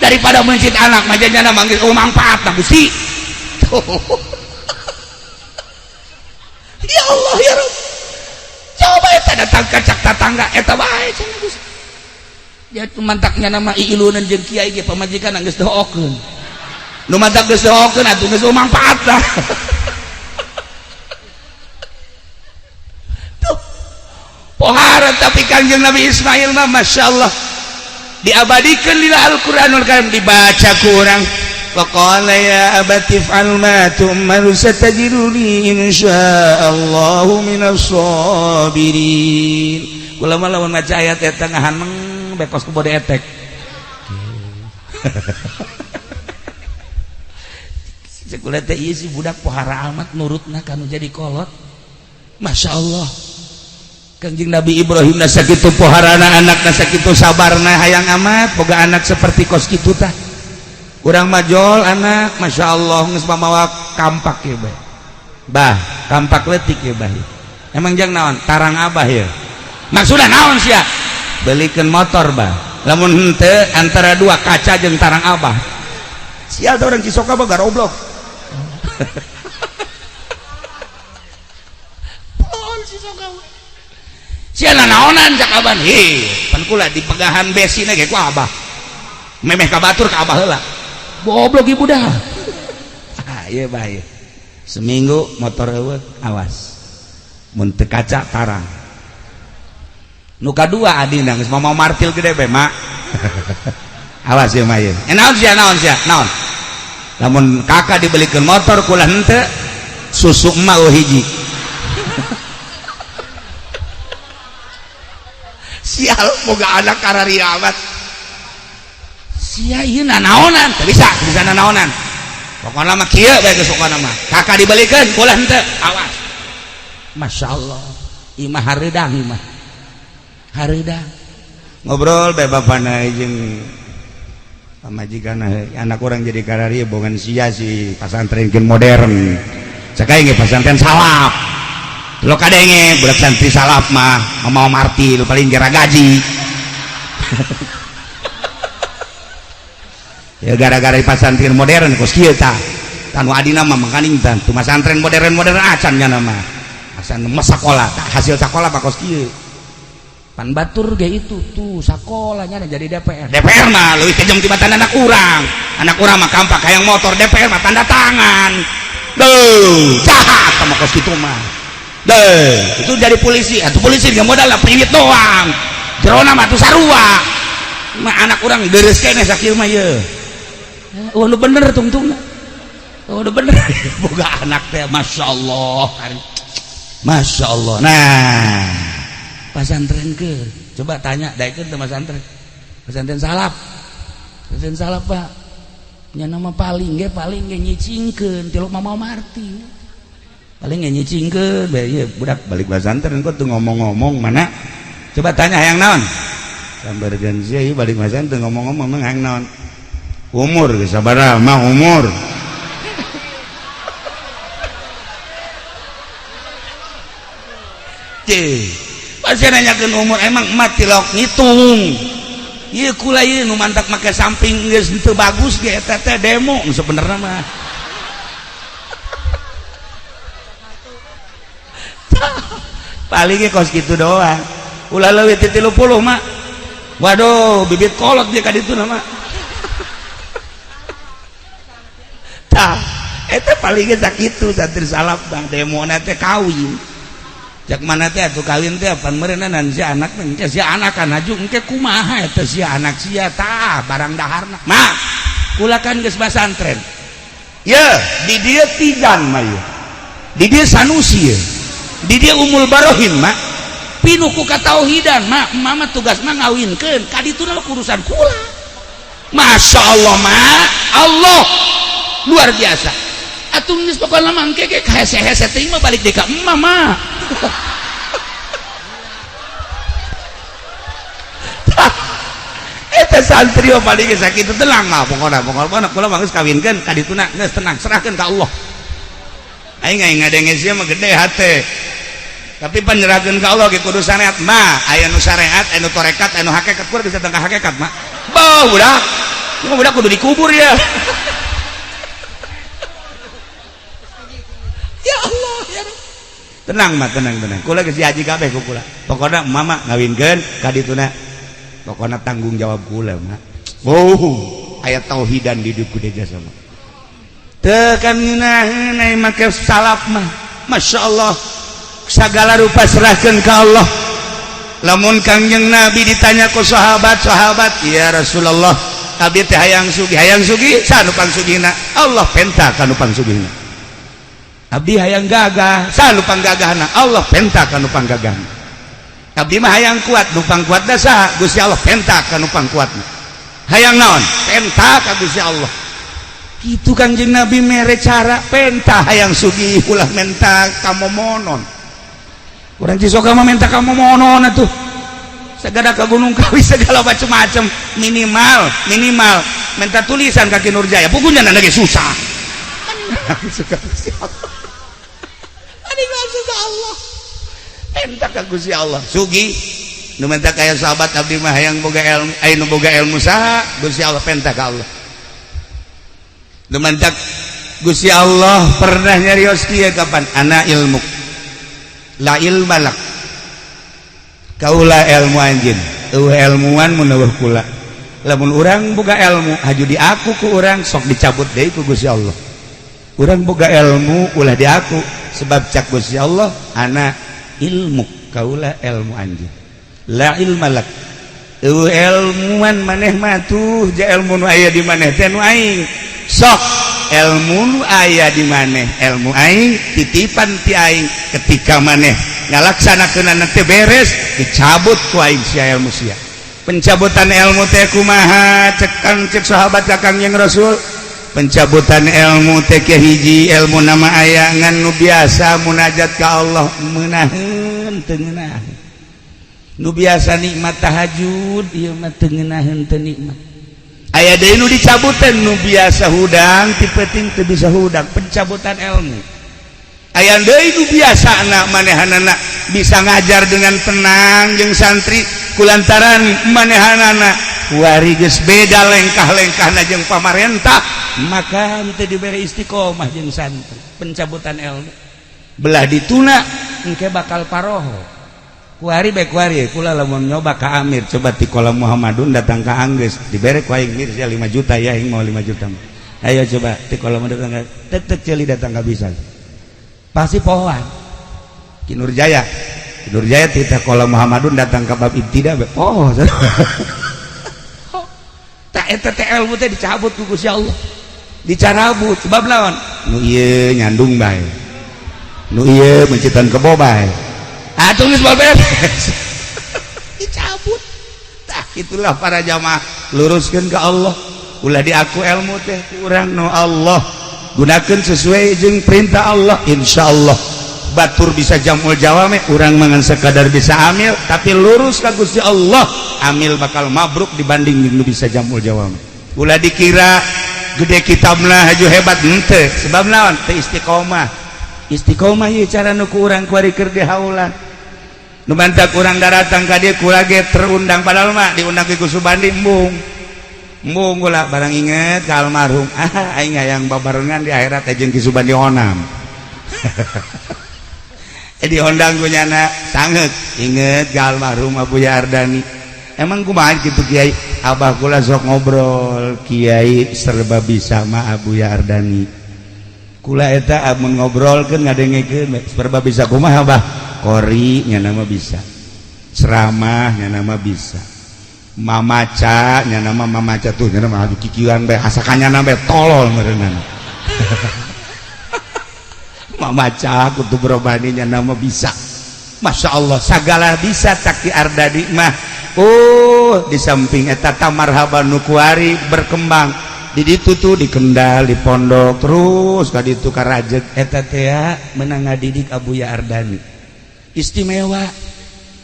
daripada mencit anak majanya manggil oh manfaat nah Gusti. Ya Allah ya Rabb, coba eta datang ka cak tatangga eta bae cenah Gusti. Ya mantaknya nama iilunan jeung kiai ge pamajikan geus doakeun nu mantak geus doakeun atuh geus manfaat lah. Tuh pohara. Tapi Kangjeng Nabi Ismail mah Masya Allah diabadikan lila Al-Qur'anul Karim, dibaca ku urang. Faqala ya abati if'al ma tu'mar satajiduni insyaallahu minas sabirin. Kula mah lamun maca ayat eta ngahaneng bekos ku bode etek. Cek kula teh ieu si budak pohara amat nurutna kanu jadi kolot. Masya Allah Kangjeng Nabi Ibrahim na sakitu poharana anakna sakitu sabarna, hayang amat boga anak seperti kos kitu tah. Urang majol anak Masya Allah geus mamawa kampak ieu bae. Bah, kampak leutik ieu bah. Emang jang naon? Tarang abah ieu. Maksudna naon sia? Belikeun motor bah. Lamun henteu antara dua kaca jeung tarang abah. Sial teh urang Cisoka mah garoblok. Pol Cisoka. Sia nanaonan cak aban. Hei, pan kula dipegahan besina ge ku abah. Memeh ka batur ka abah heula. Goblok ibu dah. Ah, ieu bah ieu. Seminggu motor eueuh, awas. Mun teu kaca tarang. Nu kadua adina geus mau martil gede be mak. Awas ya mah ieu. Eh naon sia, naon sia? Naon? Lamun kakak dibelikeun motor kula henteu, susu emak eueuh hiji. Sial boga anak kararia amat. Sia ieu nanaonan, teu bisa, teu bisa nanaonan. Pokona mah kieu bae geus pokona mah. Kakak dibelikeun kula henteu, awas. Masya Allah, imah hareudang imah. Hareudang. Ngobrol bae bapana jeung pamajikan, anak orang jadi kararia bongan sia si pasantren modern. Cek aing ge pasantren salaf. Lo kadenge budak santri salaf mah mau martil paling gera gaji. Ya gara-gara pasantren modern kos kieu tah. Tanu adina mah mangkaning tah tu pasantren modern-modern acan nya nama. Acan mah sakola, hasil sakola mah kos kieu. Pan batur ge itu tuh sakolanya jadi DPR. DPR mah leuwih kejam tibatan anak urang. Anak urang mah kampak hayang motor, DPR mah tanda tangan. Duh, jahat sama kos kitu mah. Deh, itu jadi polisi. Atuh polisi ge modal priwit doang. Jerona mah tuh sarua. Mah anak urang deres keneh sakieu mah ye. Oh, nu bener tungtungna. Oh, nu bener. Boga anak teh masyaallah. Masya Allah. Nah, pasantren ke coba tanya daekeun teu pasantren. Pasantren salaf. Pasantren salaf Pak. Nya nama paling ge nyicingkeun tilok Mama Marti. Paling ge nyicingkeun bae ieu budak balik pasantren kok teu ngomong-ngomong mana? Coba tanya hayang naon? Sambarkeun sia ieu balik pasantren ngomong-ngomong mah hayang naon? Umur geus sabaraha mah umur. Cih. Pasti nanyakeun umur emang emak tilok ngitung. Ieu kula ieu nu mantak make samping geus teu bagus ge eta teh demo nu sebenarna mah. Paling ge kos kitu doang. Ulah leuwih ti 30 mah. Waduh, bibit kolot dia ka ditu mah. Tah, eta paling ge sakitu santri salaf bang demona teh kawin. Cek mana teh atuh kawin teh pan meureunna si anak teh engke si anak kan haju engke kumaha eta si anak sia tah barang daharna. Mak, kula kan geus pasantren. Ye, di dieu Tijan mah ye. Di dieu Sanusi ye. Di dieu Umul Barohin mak. Pinuh ku katauhidan mak, mama tugas mah ngawinkeun ka dituna mah urusan kula. Masya Allah mak, Allah luar biasa. Atuh geus pokona mah engke ge hese-hese teuing mah balik deui ka emak mah. Eta santri mah paling geus sakitu tenang mah pokona pokona kula mah geus kawinkeun ka dituna geus tenang serahkeun ka Allah. Aing aing ngadenge sia mah gede hate. Tapi penyerahkeun ka Allah ge kudu syariat mah, aya nu syariat, aya nu tarekat, aya nu hakikat, kudu bisa tengah hakikat mah. Beuh budak. Ieu budak kudu dikubur ya. Ya Allah ya Rabb. Tenang mah, tenang tenang. Kula geus haji kabeh ku kula. Pokona mama ngawinkeun ka dituna. Pokona tanggung jawab kula mah. Oh, aya tauhidan di dieu kudu jasa mah. Teu kan ngeunaheun ai make salaf mah. Masya Allah. Segala rupa serahkeun ka Allah. Lamun Kangjeng Nabi ditanya ku sahabat-sahabat, ya Rasulullah, abdi teh hayang sugih saha nu pangsugihna? Allah penta ka nu pangsugihna. Abdi hayang gagah, saha nu panggagahna? Allah penta ka nu panggagahna. Abdi mah hayang kuat, nu pangkuatna saha? Gusti Allah penta ka nu pangkuatna. Hayang naon? Penta ka Gusti Allah. Kitu Kangjeng Nabi mere cara penta hayang sugih ulah menta kamomonon. Urang Cisoka mah menta kamomonon atuh. Segala ke Gunung Kawi segala macem-macem minimal minimal minta tulisan kaki Nurjaya pugunya lagi susah. Suka Gusti Allah. Ani suka Allah. Minta ka Gusti Allah. Sugi nu minta kaya sahabat abdi mah hayang boga ilmu, aya nu boga ilmu saha? Gusti Allah penta ka Allah. Nu minta Gusti Allah pernah nyarios kieu kapan? Ana ilmu. La ilma lak. Kaula ilmu anjeun. Eueuh ilmuan mun eueuh kula. Lamun urang boga ilmu haju diaku ku urang sok dicabut deui ku Gusti Allah. Urang boga ilmu ulah diaku sebab cak Gusti Allah ana ilmu kaula ilmu anjeun. La ilma lak, eueuh ilmuan maneh mah tuh. Ja ilmu nu aya di maneh teh nu aing. Sok ilmu nu aya di maneh, ilmu aing, titipan ti aing. Ketika maneh ngalaksanakeun teh beres, dicabut ku aing sia ilmu sia. Pencabutan ilmu teh kumaha? Cekan cek sahabat ka Kangjeng Rasul, pencabutan ilmu teh hiji, ilmu nama aya, ngan nu biasa munajat ka Allah meunaheun teu ngeunaheun, nu biasa nikmat tahajud ieu mah teu ngeunaheun, teu nikmat. Aya deui nu dicabutan, nu biasa hudang ti peuting teu bisa hudang, pencabutan ilmu. Aya deui nu biasa anak manehanana bisa ngajar dengan tenang jeung santri, kulantaran manehanana kuari geus beda lengkah-lengkahna jeung pamarentah, maka teu dibere istiqomah jeung santri, pencabutan ilmu. Belah dituna engke bakal paroho kuari bae. Kuari kula lamun nyoba ka Amir, coba ti kolam Muhammadun datang ka Anggeus, dibere ku aing, "Mir, sia 5 juta ya, aing mau 5 juta." Ayo coba ti kolam datang ka tek ceuli datang ka bisa, pasti pohoan. Ki Nurjaya, Ki Nurjaya ti kolam Muhammadun datang ka bab ibtida, poho. Tak eta teh ilmu teh dicabut ku Gusti Allah, dicarabut. Sebab lawan nu ieu nyandung bae, nu ieu mencitan kebo bae, atuh geus beres dicabut. Tah, itulah para jamaah, luruskeun ke Allah. Ulah diaku ilmu teh kurang no Allah, gunakan sesuai jeung perintah Allah, insyaallah batur bisa jamul jawame. Urang mangan sekadar bisa amil, tapi lurus ka Gusti Allah, amil bakal mabruk dibanding nu bisa jamul jawame. Ulah dikira gede kitabna haju hebat, henteu. Sebab naon? Teu istiqomah. Istiqomah ieu cara nu ku urang kuari keur dihaulan. Nu mantak urang daratang ka dieu, kula ge terundang, padahal mah diundang ke Subandi embung embung. Kula barang inget ka almarhum, ah, aing hayang babarengan di akhirat jeung Ki Subandi Onam. Diundang ku nyana sanget inget ka almarhum Abuya Ardani. Emang kumaha gitu, Kiai? Abah kula sok ngobrol, Kiai serba bisa mah Abuya Ardani. Kula eta amun ngobrolkeun, ngadengekeun, serba bisa kumaha, Abah? Qori nya nama bisa, ceramah nya nama bisa, mamaca nya nama, mamaca tuh nya nama kikieuan bae, asakanya nama tolol meureunana. Mamaca kutub robani nya nama bisa. Masya Allah, segala bisa Taki Ardani mah. Oh, di samping eta marhaban nu kuari berkembang di ditu tuh, di Kendal, di pondok, terus ka ditu ka Rajeg eta teh menang ngadidik Abuya Ardani istimewa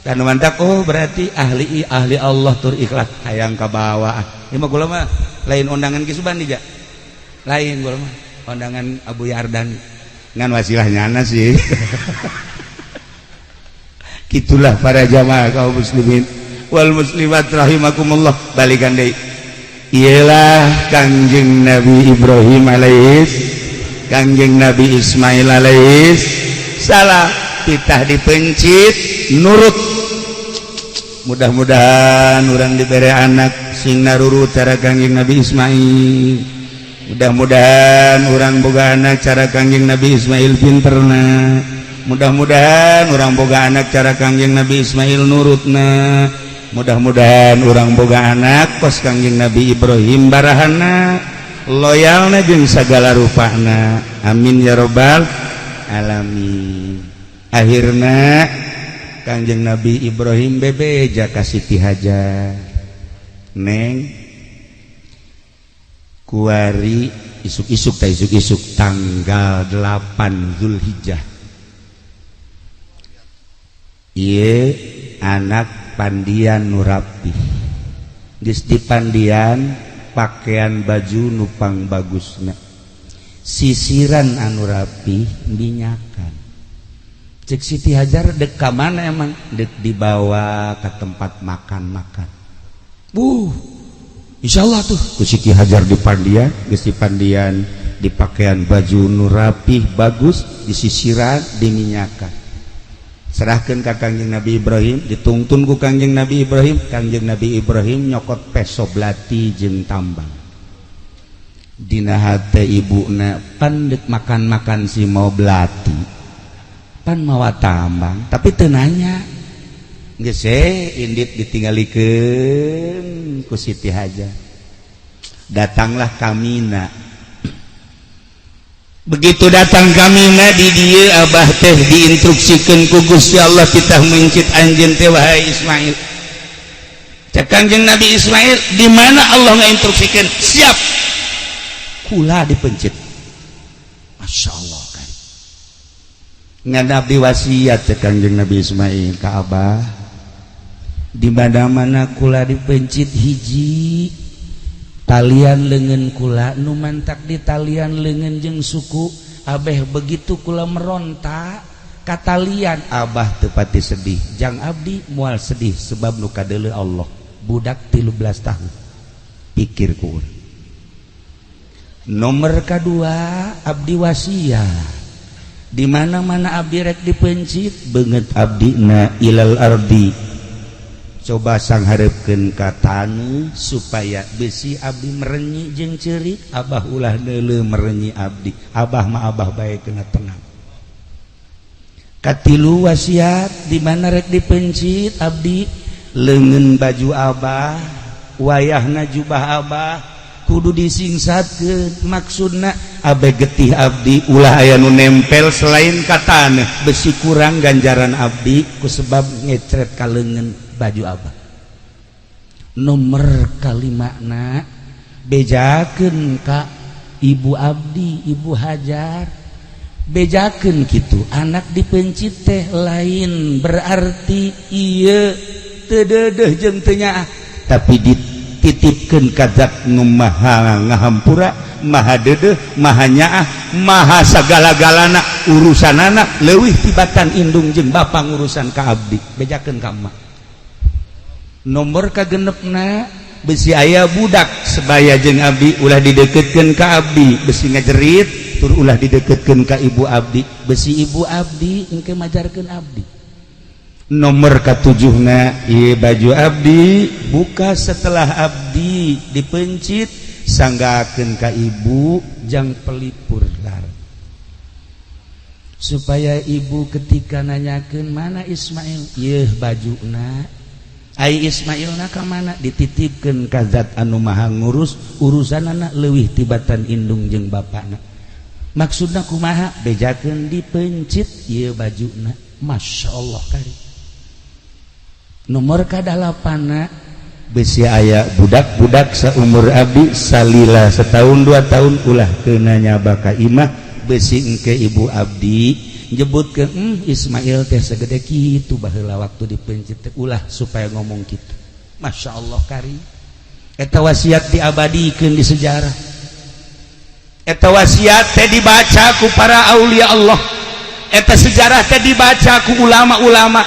dan mantap. Oh, berarti ahli ahli Allah tur ikhlas, hayang ka bawah. Ieu mah kula mah lain undangan Ki Subandi ja, lain, kula mah undangan Abuya Ardani ngan wasilah nyana sih. Gitulah para jamaah kaum muslimin wal muslimat rahimakumullah. Balikan deui, ialah Kangjeng Nabi Ibrahim alaihis, Kangjeng Nabi Ismail alaihis salam, titah dipencit nurut. Mudah-mudahan orang diberi anak sing narurut cara Kangjeng Nabi Ismail. Mudah-mudahan orang boga anak cara Kangjeng Nabi Ismail pinterna. Mudah-mudahan orang boga anak cara Kangjeng Nabi Ismail nurutna. Mudah-mudahan orang boga anak kos Kangjeng Nabi Ibrahim barahana, loyalna jeung segala rupana. Amin ya robbal alamin. Akhirna Kangjeng Nabi Ibrahim bebeja ka Siti Hajar, "Neng, kuari isuk-isuk ta, isuk-isuk tanggal 8 Zulhijjah ieu anak pandian nu rapi, geus dipandian, pakaian baju nupang bagusna, sisiran anu rapi, minyakan." Cek Siti Hajar, "Dek ka mana emang?" "Dek dibawa ke tempat makan-makan." Insyaallah tuh ku Siti Hajar dipandian, geus dipandian, dipakaian baju nu rapih bagus, disisiran, diminyakan, serahkan ke Kangjeng Nabi Ibrahim. Ditungtun ku Kangjeng Nabi Ibrahim. Kangjeng Nabi Ibrahim nyokot peso belati jeung tambang. Dina hate ibuna, pan dek makan-makan si mau belati, pan mawa tambang, tapi teu nanya. Geus indit ditinggalikeun ku Siti Hajar. Datanglah Kamina. Begitu datang Kamina di dieu abah teh diinstruksikeun ku Gusti Allah kita mencit anjeun teh wahai Ismail. Cek Kangjeng Nabi Ismail, di mana Allah ngainstruksikeun? Siap. Kula dipencit. Masya Allah kan. Ngan abdi wasiat cek Kangjeng Nabi Ismail ka abah. Di mana-mana kula dipencit hiji talian leungeun kula nu mantak di talian leungeun jeung suku abeh begitu kula meronta ka talian abah teu pati sedih jang abdi moal sedih sebab nu kadeuleu Allah budak 13 tahun pikir ku urang. Nomor kedua abdi wasiat di mana-mana abdi rek dipencit beungeut abdi na ilal ardi coba sangharepkeun ka taneuh supaya besi abdi merenyi jeung ceurik abah ulah neuleuh merenyi abdi abah mah abah bae kena tenang. Katilu wasiat di mana rek dipencit abdi leungeun baju abah wayahna jubah abah kudu disingsatkeun maksudna abe getih abdi ulah aya nu nempel selain ka taneuh besi kurang ganjaran abdi ku sebab ngecret ka leungeun baju abah. Nomor kalimana bejakeun ka ibu abdi ibu Hajar bejakeun kitu anak dipencit teh lain berarti ieu teu deudeuh jeung teu nyaah tapi dititipkeun ka zat nu maha ngahampura maha deudeuh maha nyaah maha sagala-galana urusanana leuwih tibatan indung jeung bapa ngurusan ka abdi bejakeun ka emak. Nomor kagenepna besi aya budak sebaya jeung abdi ulah dideketkeun ka abdi besi ngajerit tur ulah dideketkeun ka ibu abdi besi ibu abdi engke majarkeun abdi. Nomor katujuhna ieu baju abdi buka setelah abdi dipencit sanggakeun ka ibu jang pelipur lar supaya ibu ketika nanyakeun mana Ismail ieu bajuna ai Ismail na ka mana dititipkeun ka zat anu maha ngurus urusanana leuwih tibatan indung jeung bapana. Maksudna kumaha bejakeun dipencit ieu bajuna. Masya Allah kari. Nomor kadalapana besi aya budak-budak saumur abdi salila setahun dua tahun ulah keuna nyaba ka imah besi engke ibu abdi nyebutkeun Ismail teh segede kitu baheula waktu dipencit teh ulah supaya ngomong kitu. Masya Allah kari. Eta wasiat diabadikeun di sejarah. Eta wasiat teh dibaca ku para aulia Allah. Eta sejarah teh dibaca ku ulama-ulama.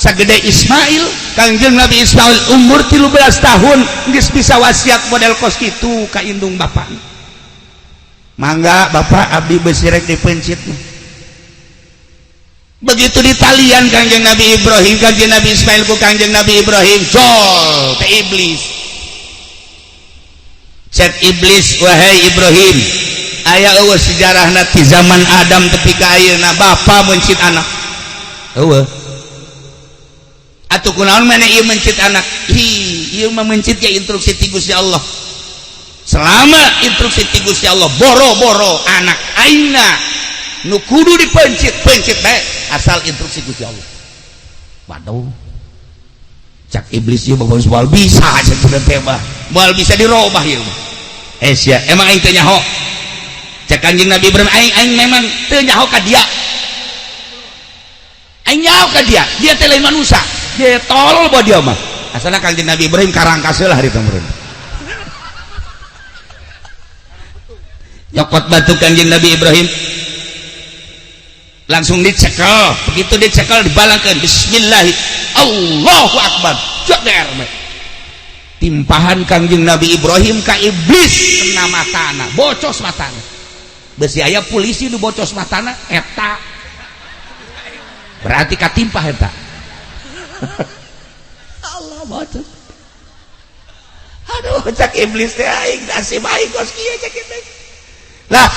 Sagede Ismail, Kangjeng Nabi Ismail umur 13 tahun geus bisa wasiat model kos kitu ka indung bapak. Mangga bapak abdi besi rek dipencit. Begitu ditalian Kangjeng Nabi Ibrahim, Kangjeng Nabi Ismail ku Kangjeng Nabi Ibrahim, jol ke iblis. Cek iblis, wahai Ibrahim, aya eueuh sejarahna ti zaman Adam tepi ka ayeuna bapa mencit anak. Eueuh. Atuh kunaon maneh ieu mencit anak? Hi, ieu mah mencit ge instruksi ti Gusti Allah. Selama instruksi ti Gusti Allah boro-boro anak aingna nu kudu dipencit, pencit bae asal instruksi Gusti Allah. Waduh. Cak iblis ieu mah moal bisa cenah teh mah. Moal bisa dirobah ieu mah. Eh sia, emang aing teu nyaho. Cak Kanjeng Nabi Ibrahim aing aing memang teu nyaho ka dia. Aing nyaho ka dia, dia teh lain manusia. Dia tolol bae dia mah. Asalna Kanjeng Nabi Ibrahim karangkas heula harita meureun. Nyokot batu Kanjeng Nabi Ibrahim. Langsung dicekel, begitu dicekel dibalangkeun bismillah Allahu akbar. Jeder timpahan Kangjeng Nabi Ibrahim ka iblis kena matana, bocos matana. Besi aya polisi nu bocos matana eta. Berarti katimpah eta. Allah bocos. Aduh cak iblis teh aing nasib aing kos kieu cak iblis. Lah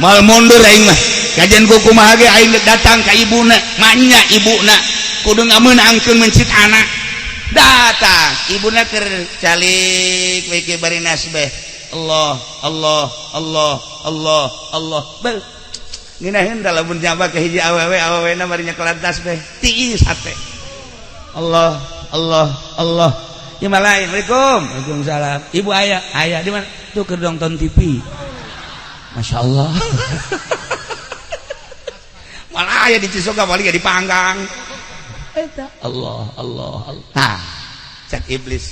mal mundur aing mah. Kajian ku kumaha ge aing datang ka ibuna, manya ibuna. Kudu ngameunangkeun mencit anak. Datang ibuna keur calik we ke bari nasbeh. Allah Allah Allah Allah Allah. Bel. Ngeunaheun da lamun nyaba ka hiji awewe awewena bari nyekelan tasbeh. Tiis hate. Allah Allah Allah. Ieu mah lain. Assalamualaikum. Waalaikumsalam. Ibu aya, aya di mana? Tuh keur nonton TV. Masya Allah. Malah aya di Cisoka paling dipanggang. Eta Allah Allah Allah. Nah, cek iblis.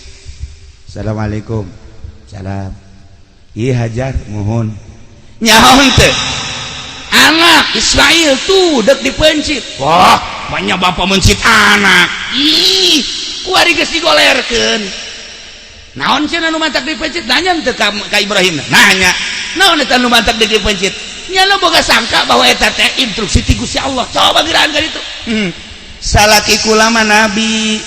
Assalamualaikum. Salam. Iya Hajar mohon. Nyaho teu? Anak Ismail tuh dek dipencit. Wah, banyak bapak mencit anak. Ih, kuari geus digolerkeun. Naon cenah nu mantak dipencit? Nanya teu ka Ibrahim. Nanya. Naon eta nu mantak dipencit? Nya nu boga sangka bahwa eta teh instruksi ti Gusti Allah. Coba giraan ka ditu. Salaki kula mah nabi.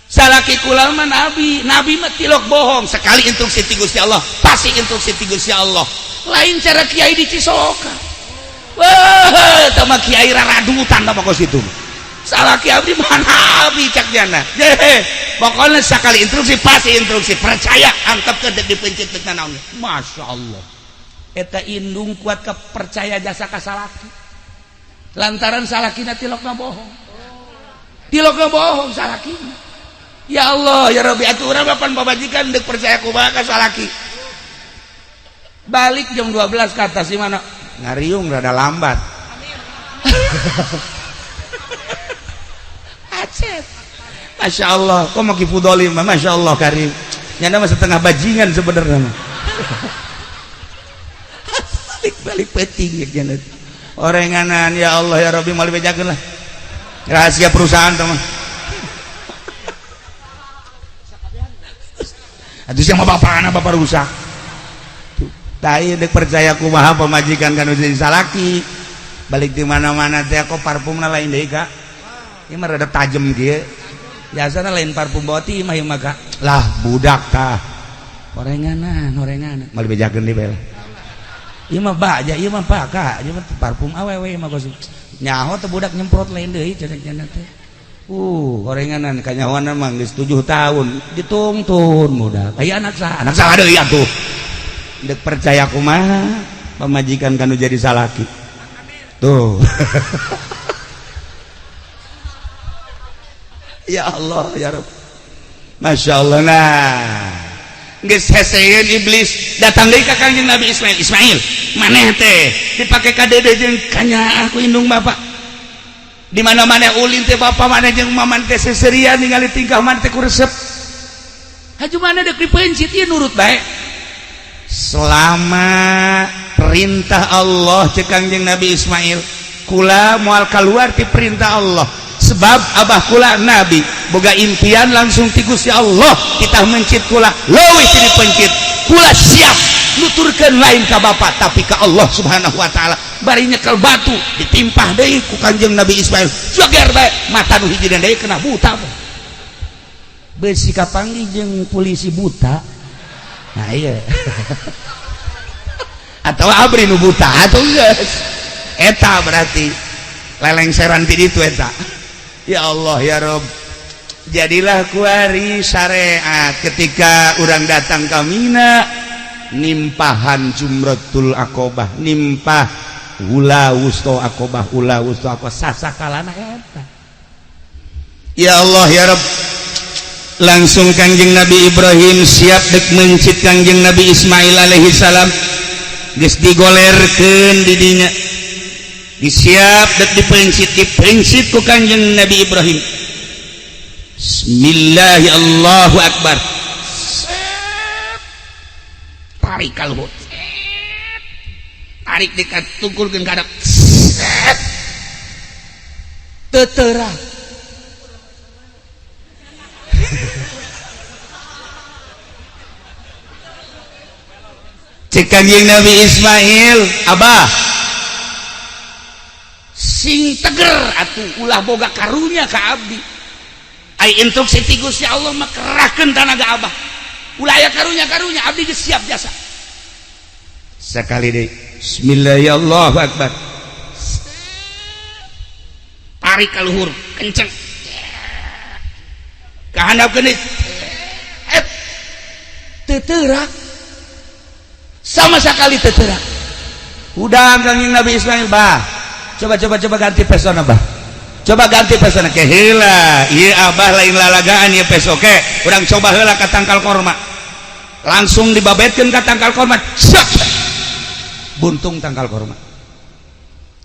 Salaki kula mah nabi. Nabi mah tilok bohong. Sekali instruksi ti Gusti Allah, pasti instruksi ti Gusti Allah. Lain cara kiai di Cisoka. Wah, eta mah kiai raradutan tah pokos itu. Salaki abdi mah nabi cak jana. Pokoknya sekali instruksi pasti instruksi. Percaya antep ke dek dipencit dek naon. Masya Allah. Eta indung kuat kepercaya jasa ka salaki. Lantaran salakina tilokna bohong. Tilokna bohong salakina. Ya Allah, ya Rabbi atuh urang papan pabajikan deuk percaya kumaha ka salaki. Balik jam 12 ke atas di mana? Ngariung rada lambat. Acet. Masya Allah, kok mau kifudoli mah Masya Allah karim. Nyana mah setengah bajingan sebenarnya mah. Balik-balik peting ya nyana. Orenganan ya Allah ya Rabbi moal dibejakeun lah. Rahasia perusahaan teman. Atuh sia mah bapana bapak rusak. Tai dek percaya kumaha pamajikan kan jadi salaki. Balik di mana-mana teh kok parfumna lain deui ka. Ieu mah rada tajem kieu. Biasana lain parfum boti mah ieu mah ka. Lah budak tah. Orenganan, orenganan. Moal dibejakeun deui bae lah. Ieu mah baja, ieu mah paka, ieu mah parfum awewe mah kos. Nyaho teh budak nyemprot lain deui cenah teh. Orenganan kanyahoana mah geus 7 tahun ditungtun budak. Aya anak saha? Anak saha deui atuh. Dek percaya kumaha pamajikan kanu jadi salaki. Tuh. Ya Allah ya Rabb. Masya Allah nah. Geus heseun iblis datang deui ka Kangjeng Nabi Ismail. Ismail, maneh teh dipake ka dede jeung kanyaah ku indung bapak. Di mana-mana ulin teh bapak maneh jeung maman teh seserian ningali tingkah maneh teh ku resep. Haju maneh deuk dipencit ieu nurut bae. Selama perintah Allah cek Kangjeng Nabi Ismail, kula moal keluar ti perintah Allah. Sebab abah kula nabi boga impian langsung ti Gusti Allah kita mencit kula leuwih ti dipencit kula siap nuturkeun lain ka bapak tapi ka Allah Subhanahu wa taala. Bari nyekel batu ditimpah deui ku Kangjeng Nabi Ismail joger bae mata nu hiji deui kena buta. Beusi kapanggih jeung polisi buta. Nah iya. Atau abri nu buta atuh geus. Eta berarti lelengseran ti ditu eta. Ya Allah ya Rob. Jadilah kuari syariat ketika orang datang ke Mina nimpahan jumratul akobah, nimpah ula wusto akobah, ula wusto akobah sasakalana eta. Ya Allah ya Rob. Langsung Kangjeng Nabi Ibrahim siap dek mencit Kangjeng Nabi Ismail alaihi salam. Geus digolerkeun di dinya. Disiap dek dipencit, dipencit ku Kangjeng Nabi Ibrahim. Bismillahi Allahu Akbar. Tarik kaluhur. Tarik dekat tungkulkeun ka hadap. Teterah. Cek Kangjeng Nabi Ismail, abah sing teger atuh ulah boga karunya ka abdi. Ai instruksi ti Gusti Allah mah kerahkeun tanaga abah. Ulah aya karunya-karunya abdi geus siap jasa. Sekali deui. Bismillahirrahmanirrahim. Akbar. Tarik ka luhur. Kenceng. Kahandapkeun deui. Teu teurak. Sama sekali teu teurak. Udah, Kangjeng Nabi Ismail, bah. Coba, coba, coba ganti pesona, bah. Coba ganti pesona ke heula. Ieu abah lain lalagaan ieu peso ke. Urang coba heula ka tangkal korma. Langsung dibabetkeun ka tangkal korma. Cek. Buntung tangkal korma.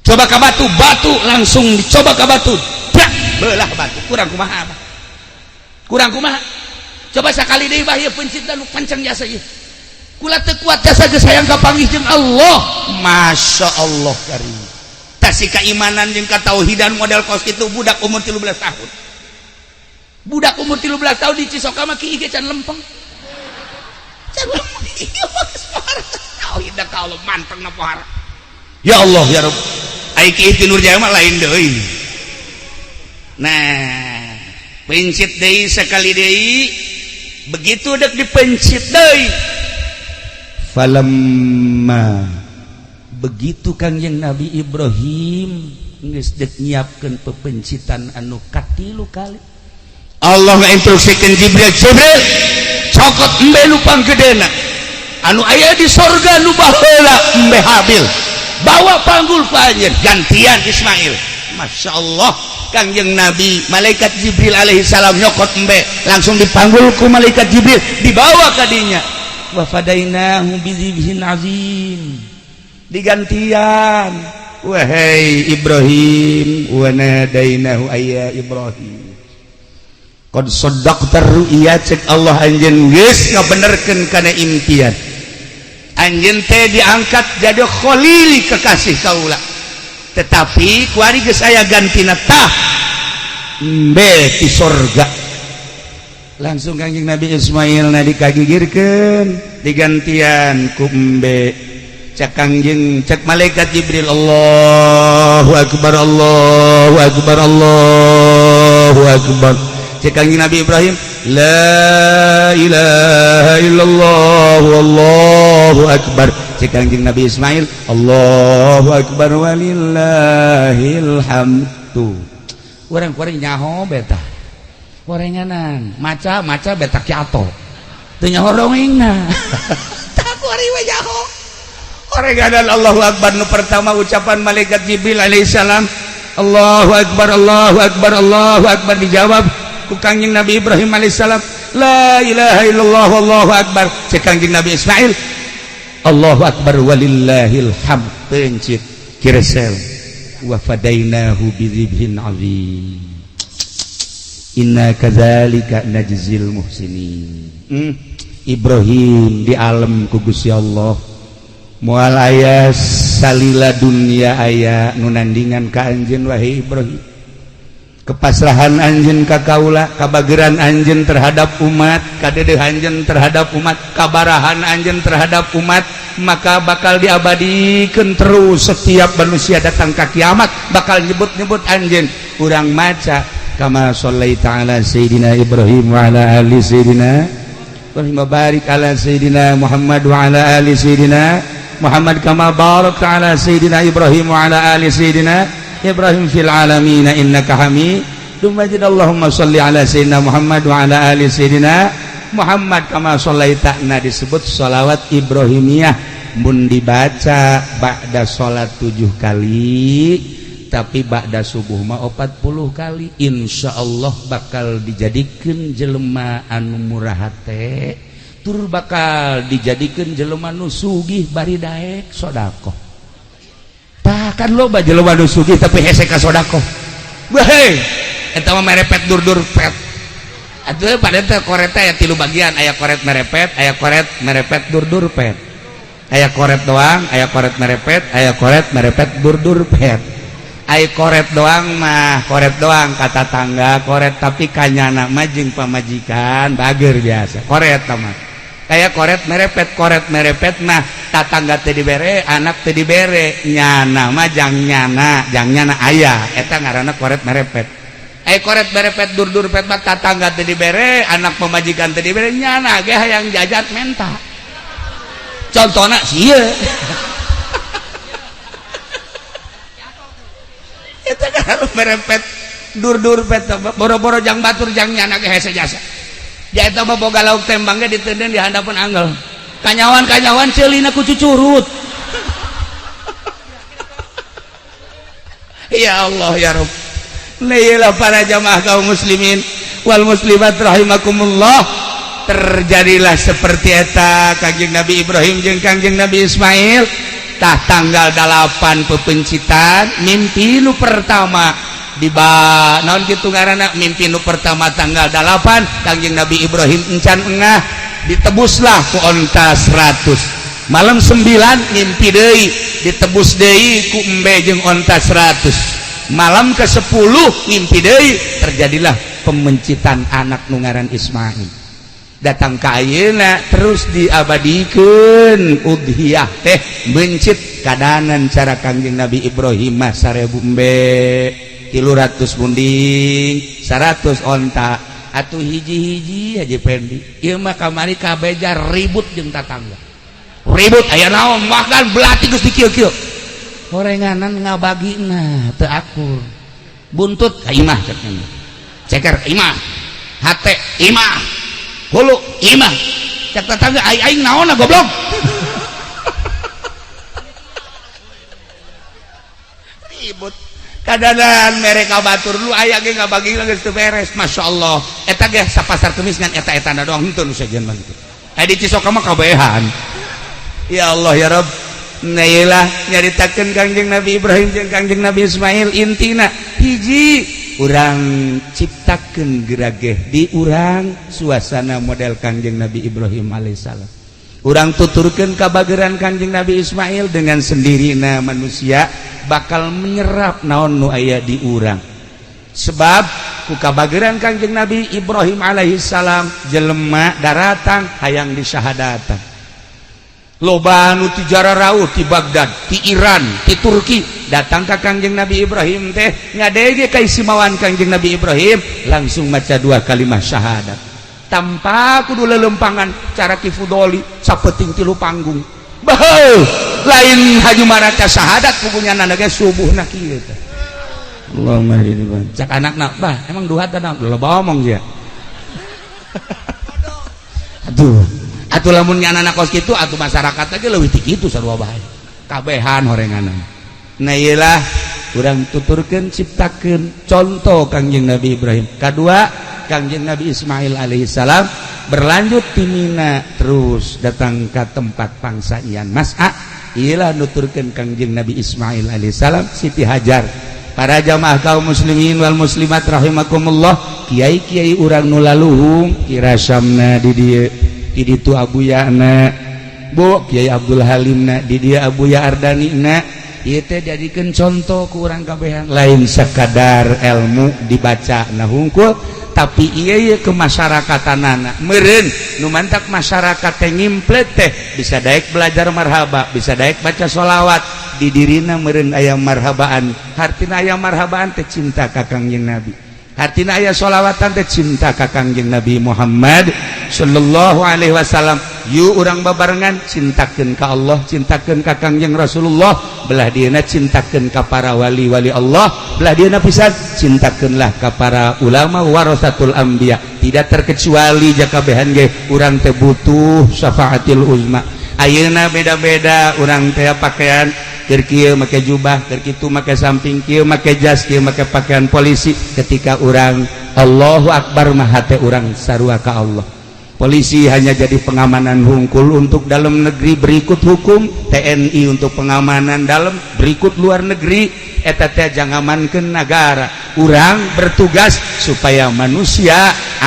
Coba ka batu, batu langsung dicoba ka batu. Dak, belah batu. Kurang kumaha, abah? Kurang kumaha? Coba sekali deui, bah, ieu peuncitna nu kenceng jasa ieu. Kula teu kuat jasa geus hayang kapanggih jeung Allah. Masya Allah karim. Tah, keimanan jeung katauhidan model kos itu budak umur 13 tahun. Budak umur 13 tahun di Cisoka mah kieu ge can lempeng. Can lempeng. Ieu mah geus pohara. Tauhid ka Allah manteng na pohara. Ya Allah ya Rabb. Ai ki ti Nurjaya mah lain deui. Nah, pencit deui sekali deui, begitu dek dipencit deui, falamma, begitu Kangjeng Nabi Ibrahim geus dek nyiapkeun pepencitan anu katilu kali, Allah ngainstruksikeun Jibril, "Jibril, cokot embe nu panggedena anu aya di sorga, nu baheula embe Habil, bawa panggul ku anjeun, gantian Ismail." Masya Allah, Kangjeng Nabi, malaikat Jibril alaihi salam nyokot embe, langsung dipanggul ku malaikat Jibril, dibawa ka dinya. Wa fadainahu bizibhin azim, digantian. Wahai Ibrahim, wa nadainahu ayya Ibrahim qad saddaqta ru'ya, cek Allah, anjeun geus ngabenerkeun kana impian anjeun teh diangkat jadi khalili, kekasih kaula, tetapi kuari geus aya gantina, tah embe ti sorga. Langsung Kangjeng Nabi Ismail na dikagigirkeun, digantian ku embe. Cek Kangjeng, cek malaikat Jibril, "Allahu akbar, Allahu akbar, Allahu akbar." Cek Kangjeng Nabi Ibrahim, "La ilaha illallah, Allahu akbar." Cek Kangjeng Nabi Ismail, "Allahu akbar walillahil hamdu." Urang kuring nyaho beta gorenganan, maca maca beta kiato teu nyaho dongengna. Tah, kuari we nyaho gorenganan. Allahu akbar nu pertama ucapan malaikat Jibril alaihissalam, "Allahu akbar, Allahu akbar, Allahu akbar." Dijawab ku Kangjeng Nabi Ibrahim alaihissalam, "La ilaha illallah, Allahu akbar." Cek Kangjeng Nabi Ismail, "Allahu akbar walillahil hamd." Pencit kiresel, wa fadainahu bidzibhin azim, inna kadzalika najzil muhsinin. Ibrahim di alam ku Gusti Allah, moal aya salila dunia aya nu nandingan ka anjeun, wahai Ibrahim. Kepasrahan anjeun ka kaula, kabageran anjeun terhadap umat, kadedeh anjeun terhadap umat, kabarahan anjeun terhadap umat, maka bakal diabadikan terus. Setiap manusia datang ke kiamat bakal nyebut-nyebut anjeun. Urang maca kama shallaita ala sayyidina Ibrahim wa ala ali sayyidina Ibrahim, barik ala sayyidina Muhammad wa ala ali sayyidina Muhammad kama barakta ala sayyidina Ibrahim wa ala ali sayyidina Ibrahim fil alamin innaka Hamidum Majid. Allahumma shalli ala sayyidina Muhammad wa ala ali sayyidina Muhammad kama shallaita. Nah, disebut sholawat Ibrahimiyah mun dibaca ba'da salat 7 kali, tapi ba'da subuh mah 40 kali. Insya Allah bakal dijadikan jelema anu murah hate, tur bakal dijadikan jelema nu sugih bari daek sodakoh. Tah, kan loba jelema nu sugih tapi hese ka sodakoh. Wahai, eta mah merepet dur-dur pet. Atuh pada teh koret aya tilu bagian, aya koret merepet, aya koret merepet dur-dur pet. Aya koret doang, aya koret merepet, aya koret merepet dur-dur pet. Aya koret doang mah koret doang kata tangga koret, tapi kanyana mah jeung pamajikan bager biasa koret mah. Kayak koret merepet, koret merepet mah tatangga teu dibere, anak teu dibere, nyana mah jang nyana, jang nyana aya, eta ngaranna koret merepet. Eh, koret merepet dur-dur pet mah tatangga teu dibere, anak pamajikan teu dibere, nyana ge hayang jajan menta. Contohna sieun, eta kan merepet. Dur-dur peta boro-boro jang batur jang nyana ge hese jasa. Dia eta mah boga lauk tembang ge diteunden di handapeun anggel. Kanyawan-kanyawan ceulina ku cucurut. Ya Allah ya Rabb. Nah, para jamaah kaum muslimin wal muslimat rahimakumullah, terjadilah seperti eta Kangjeng Nabi Ibrahim jeung Kangjeng Nabi Ismail. Tah tanggal 8 pepencitan mimpi nu pertama di ba naon kitu ngaranna mimpi nu pertama tanggal 8 Kangjeng Nabi Ibrahim encan engah ditebuslah ku onta 100. Malam 9 mimpi deui ditebus deui ku embe jeung onta 100. Malam ke-10 mimpi deui terjadilah pemencitan anak nu ngaran Ismail. Datang ka ayeuna terus diabadikeun udhiyah teh mencit kadanan cara Kangjeng Nabi Ibrahim mah 1000 embe 300 munding 100 onta atuh hiji-hiji Haji Pendi ieu mah kamari kabeja ribut jeung tatangga ribut aya naon makan belati geus dikieu-kieu horenganan ngabagina teu akur buntut ka imah cek ceker imah hate imah hulu imah cek tetangga aing aing naonna goblok. Ribut kadanan mereka batur lu aya ge ngabagi geus teu beres masyaallah eta ge sapasar kemis ngan eta-etana doang henteu nu sejen mah kitu aya di Cisoka mah kabehan. Ya Allah ya Rabb. Nah ieu nyaritakeun Kangjeng Nabi Ibrahim jeung Kangjeng Nabi Ismail intina hiji urang ciptakeun gerageh di urang suasana model Kangjeng Nabi Ibrahim alaihissalam. Urang tuturkeun kabageran Kangjeng Nabi Ismail dengan sendirina manusia bakal menyerap naon nu aya di urang. Sebab ku kabageran Kangjeng Nabi Ibrahim alaihissalam jelema daratang hayang disyahadatan. Loba nu ti jararauh ti Baghdad, ti Iran, ti Turki datang ka Kangjeng Nabi Ibrahim teh ngadege kaistimewaan Kangjeng Nabi Ibrahim langsung maca dua kalimat syahadat tanpa kudu lelempangan cara Ki Fudoli sapeting tilu panggung. Baheuh, lain haju maraca syahadat pugunya nana ge subuhna kieu teh. Allahumma hdini bang. Cak anakna, bah emang duha teh loba omong sia. Aduh. Atuh lamun anak kos kitu atuh masyarakat ge leuwih ti kitu sarua bae. Kabehan horenganan. Nah ieu lah urang tuturkeun ciptakeun contoh Kangjeng Nabi Ibrahim. Kadua Kangjeng Nabi Ismail alaihissalam berlanjut ti Mina terus datang ka tempat pangsaian Mas'a. Ieu lah nuturkeun Kangjeng Nabi Ismail alaihissalam Siti Hajar. Para jamaah kaum muslimin wal muslimat rahimakumullah, kiai-kiai urang nu laluhung kirasamna di dieu di ditu Abuyana Bu Kiai Abdul Halimna di dia Abuya Ardani na ieu teh jadikeun contoh ku urang kabehan lain sekadar ilmu dibaca na hungkul tapi ieu ye kemasyarakatanana meureun nu mantak masyarakat teh ngimplet teh bisa daek belajar marhaba bisa daek baca sholawat di dirina meureun aya marhabaan hartina aya marhabaan teh cinta ka Kangjeng Nabi hartina aya sholawatan teh cinta ka Kangjeng Nabi Muhammad sallallahu alaihi wasallam. Yuk urang babarengan cintakeun ka Allah cintakeun ka Kangjeng Rasulullah belah dieuna cintakeun ka para wali-wali Allah belah dieuna pisan cintakeunlah ka para ulama warasatul anbiya tidak terkecuali jakabehan ge urang teh butuh syafaatil uzma. Ayeuna beda-beda urang teh pakaian keur kieu make jubah keur kitu make samping kieu make jas kieu make pakaian polisi ketika urang Allahu Akbar mah hate urang sarua ka Allah. Polisi hanya jadi pengamanan hungkul untuk dalam negeri berikut hukum, TNI untuk pengamanan dalam berikut luar negeri eta teh jangamankeun nagara. Urang bertugas supaya manusia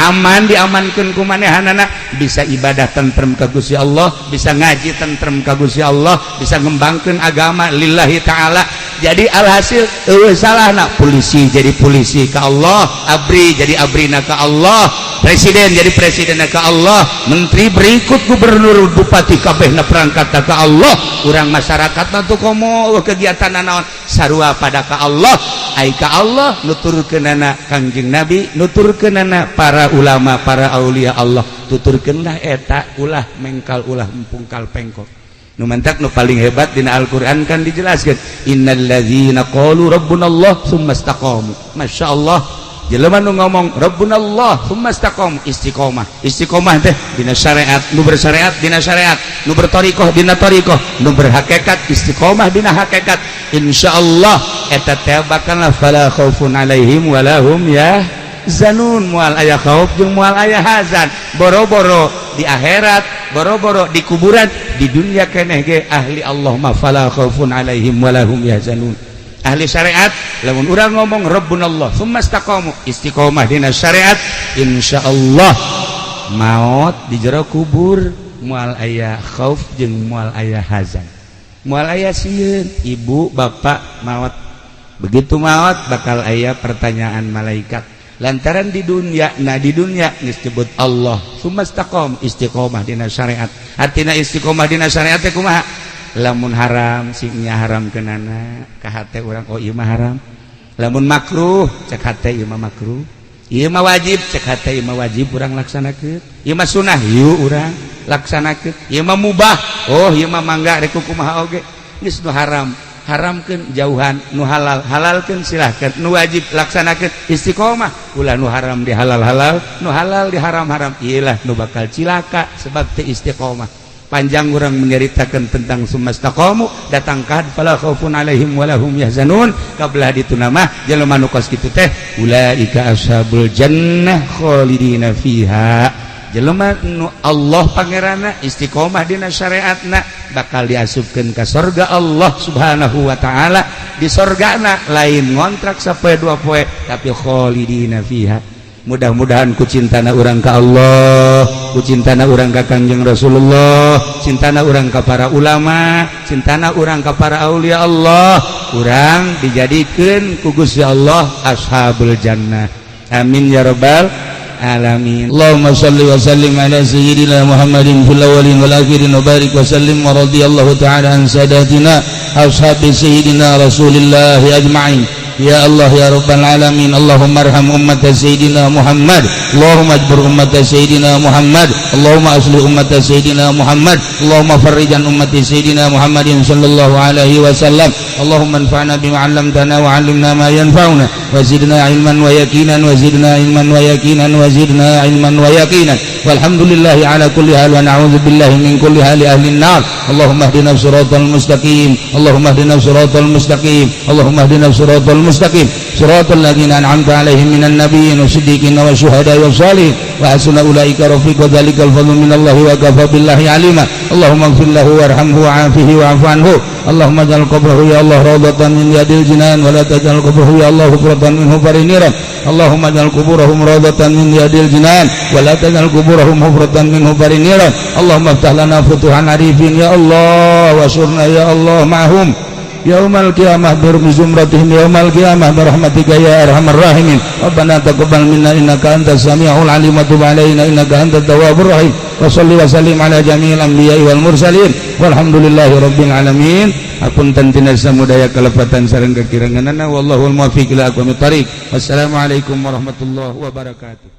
aman diamankeun ku manehanana bisa ibadah tentrem ka Gusti Allah, bisa ngaji tentrem ka Gusti Allah, bisa ngembangkeun agama lillahi ta'ala. Jadi alhasil eueuh salahna polisi jadi polisi ka Allah, abri jadi abrina ka Allah, presiden jadi presidenna ka Allah, menteri berikut gubernur bupati kabehna perangkat ka Allah. Urang masyarakat mah tuh komo kegiatan naon sarua pada ka Allah. Ai ka Allah nuturkeunana Kangjeng Nabi, nuturkeunana para ulama, para aulia Allah. Tuturkeunlah eta ulah mengkal ulah empungkal pengkok. Nu mantak nu paling hebat dina Al-Qur'an kan dijelaskan, innalladzina qalu rabbunallah tsumma istaqamu. Masya Allah, jelema nu ngomong rabbunallah tsumma istaqamu, istiqomah. Istiqomah teh dina syariat, nu bersyariat dina syariat, nu berthoriqoh dina thoriqoh, nu berhakikat istiqomah dina hakikat. Insyaallah eta teh bakal fala khaufun alaihim walahum yahzanun, moal aya khauf jeung moal aya hazan. Boro-boro di akhirat, boro-boro di kuburan, di dunia keneh ge ahli Allah mah fala khaufun alaihim walahum yahzanun. Ahli syariat, lamun urang ngomong rabbunallah tsumma istaqamu, istiqomah dina syariat, insyaallah maot di jero kubur moal aya khauf jeung moal aya hazan, moal aya sieun. Ibu bapak maot, begitu maot bakal aya pertanyaan malaikat, lantaran di dunia, nah, di dunia disebut Allah tsumma istaqam, istiqomah dina syariat. Artina istiqomah dina syariat teh kumaha? Lamun haram singnya haram kenana ka hate urang, oh, ieu mah haram. Lamun makruh, cek hate, ieu mah makruh. Ieu mah wajib, cek hate, ieu mah wajib, urang laksanakeun. Ieu mah sunah, yuk urang laksanakeun. Ieu mah mubah, oh, ieu mah mangga rek kumaha oge. Geus, nu haram haramkeun, jauhan, nu halal halalkeun, silahkan, nu wajib laksanakeun. Istiqomah, ulah nu haram di halal halal, nu halal di haram haram. Iyalah nu bakal cilaka sebab teu istiqomah. Panjang orang menceritakan tentang tsumma istaqamu datang ka fala khaufun alaihim walahum yahzanun. Kabelah ditu nama jelema nu kos kitu teh ulaika ashabul jannah khalidina fiha. Jelema nu Allah pangeranna, istiqomah dina syariatna, bakal diasupkeun ka sorga Allah Subhanahu wa taala. Di sorgana lain ngontrak sapoe dua poe, tapi khalidina fiha. Mudah-mudahan ku cintana urang ka Allah, ku cintana urang ka Kangjeng Rasulullah, cintana urang ka para ulama, cintana urang ka para aulia Allah, urang dijadikeun ku Gusti Allah ashabul jannah. Amin ya rabbal alamin. Allahumma salli wa sallim ala sayyidina Muhammadin fil awwalin wal akhirin wa barik wa sallim wa radiyallahu ta'ala an sadatina ashabi sayyidina Rasulillah ajma'in. Ya Allah ya Rabbal alamin, Allahumma arham ummat sayyidina Muhammad, Allahumma ajbur ummat sayyidina Muhammad, Allahumma aslih ummat sayyidina Muhammad, Allahumma farrijan ummati sayyidina Muhammadin sallallahu alaihi wasallam. Allahumma anfa'na bima 'allamtana wa 'allimna ma yanfa'una wa zidna ilman wa yaqinan wa zidna ilman wa yaqinan wa zidna ilman wa yaqinan. Walhamdulillahi ala kulli hal wa na'udzu billahi min kulli hali ahli an-nar. Allahumma ihdina siratal mustaqim, Allahumma ihdina siratal mustaqim, Allahumma ihdina siratal mustaqim, siratal ladzina an'amta 'alaihim minan nabiyyin wasiddiqin wasyuhada'i wassalihin wa hasuna ulaika rafiqa. Dzalikal fadlu minallahi wa kafa billahi alima. Allahumma ighfir lahu warhamhu wa'afihi wa'fu anhu. Allahumma ij'al qabrahu ya Allah rawdatan min riyadil jinan wa la taj'al qabrahu ya Allah hufratan min hufarin niran. Allahumma ij'al quburahum rawdatan min riyadil jinan wa la taj'al quburahum hufratan min hufarin niran. Allahumma iftah lana futuhan arifin ya Allah wa surna ya Allah ma'hum yaumal qiyamah bi zumratihim yaumal qiyamah bi rahmatika ya arhamar rahimin. Rabbana taqabbal minna innaka antas samiul alim wa tub alaina innaka antat tawwabur rahim. Wa salli wa sallim ala jami'il anbiya'i wal mursalin walhamdulillahi rabbil alamin. Apunten tina samudaya kalepatan sareng kekiranganana. Wallahul muwaffiq ila aqwamit thariq. Wassalamualaikum warahmatullahi wabarakatuh.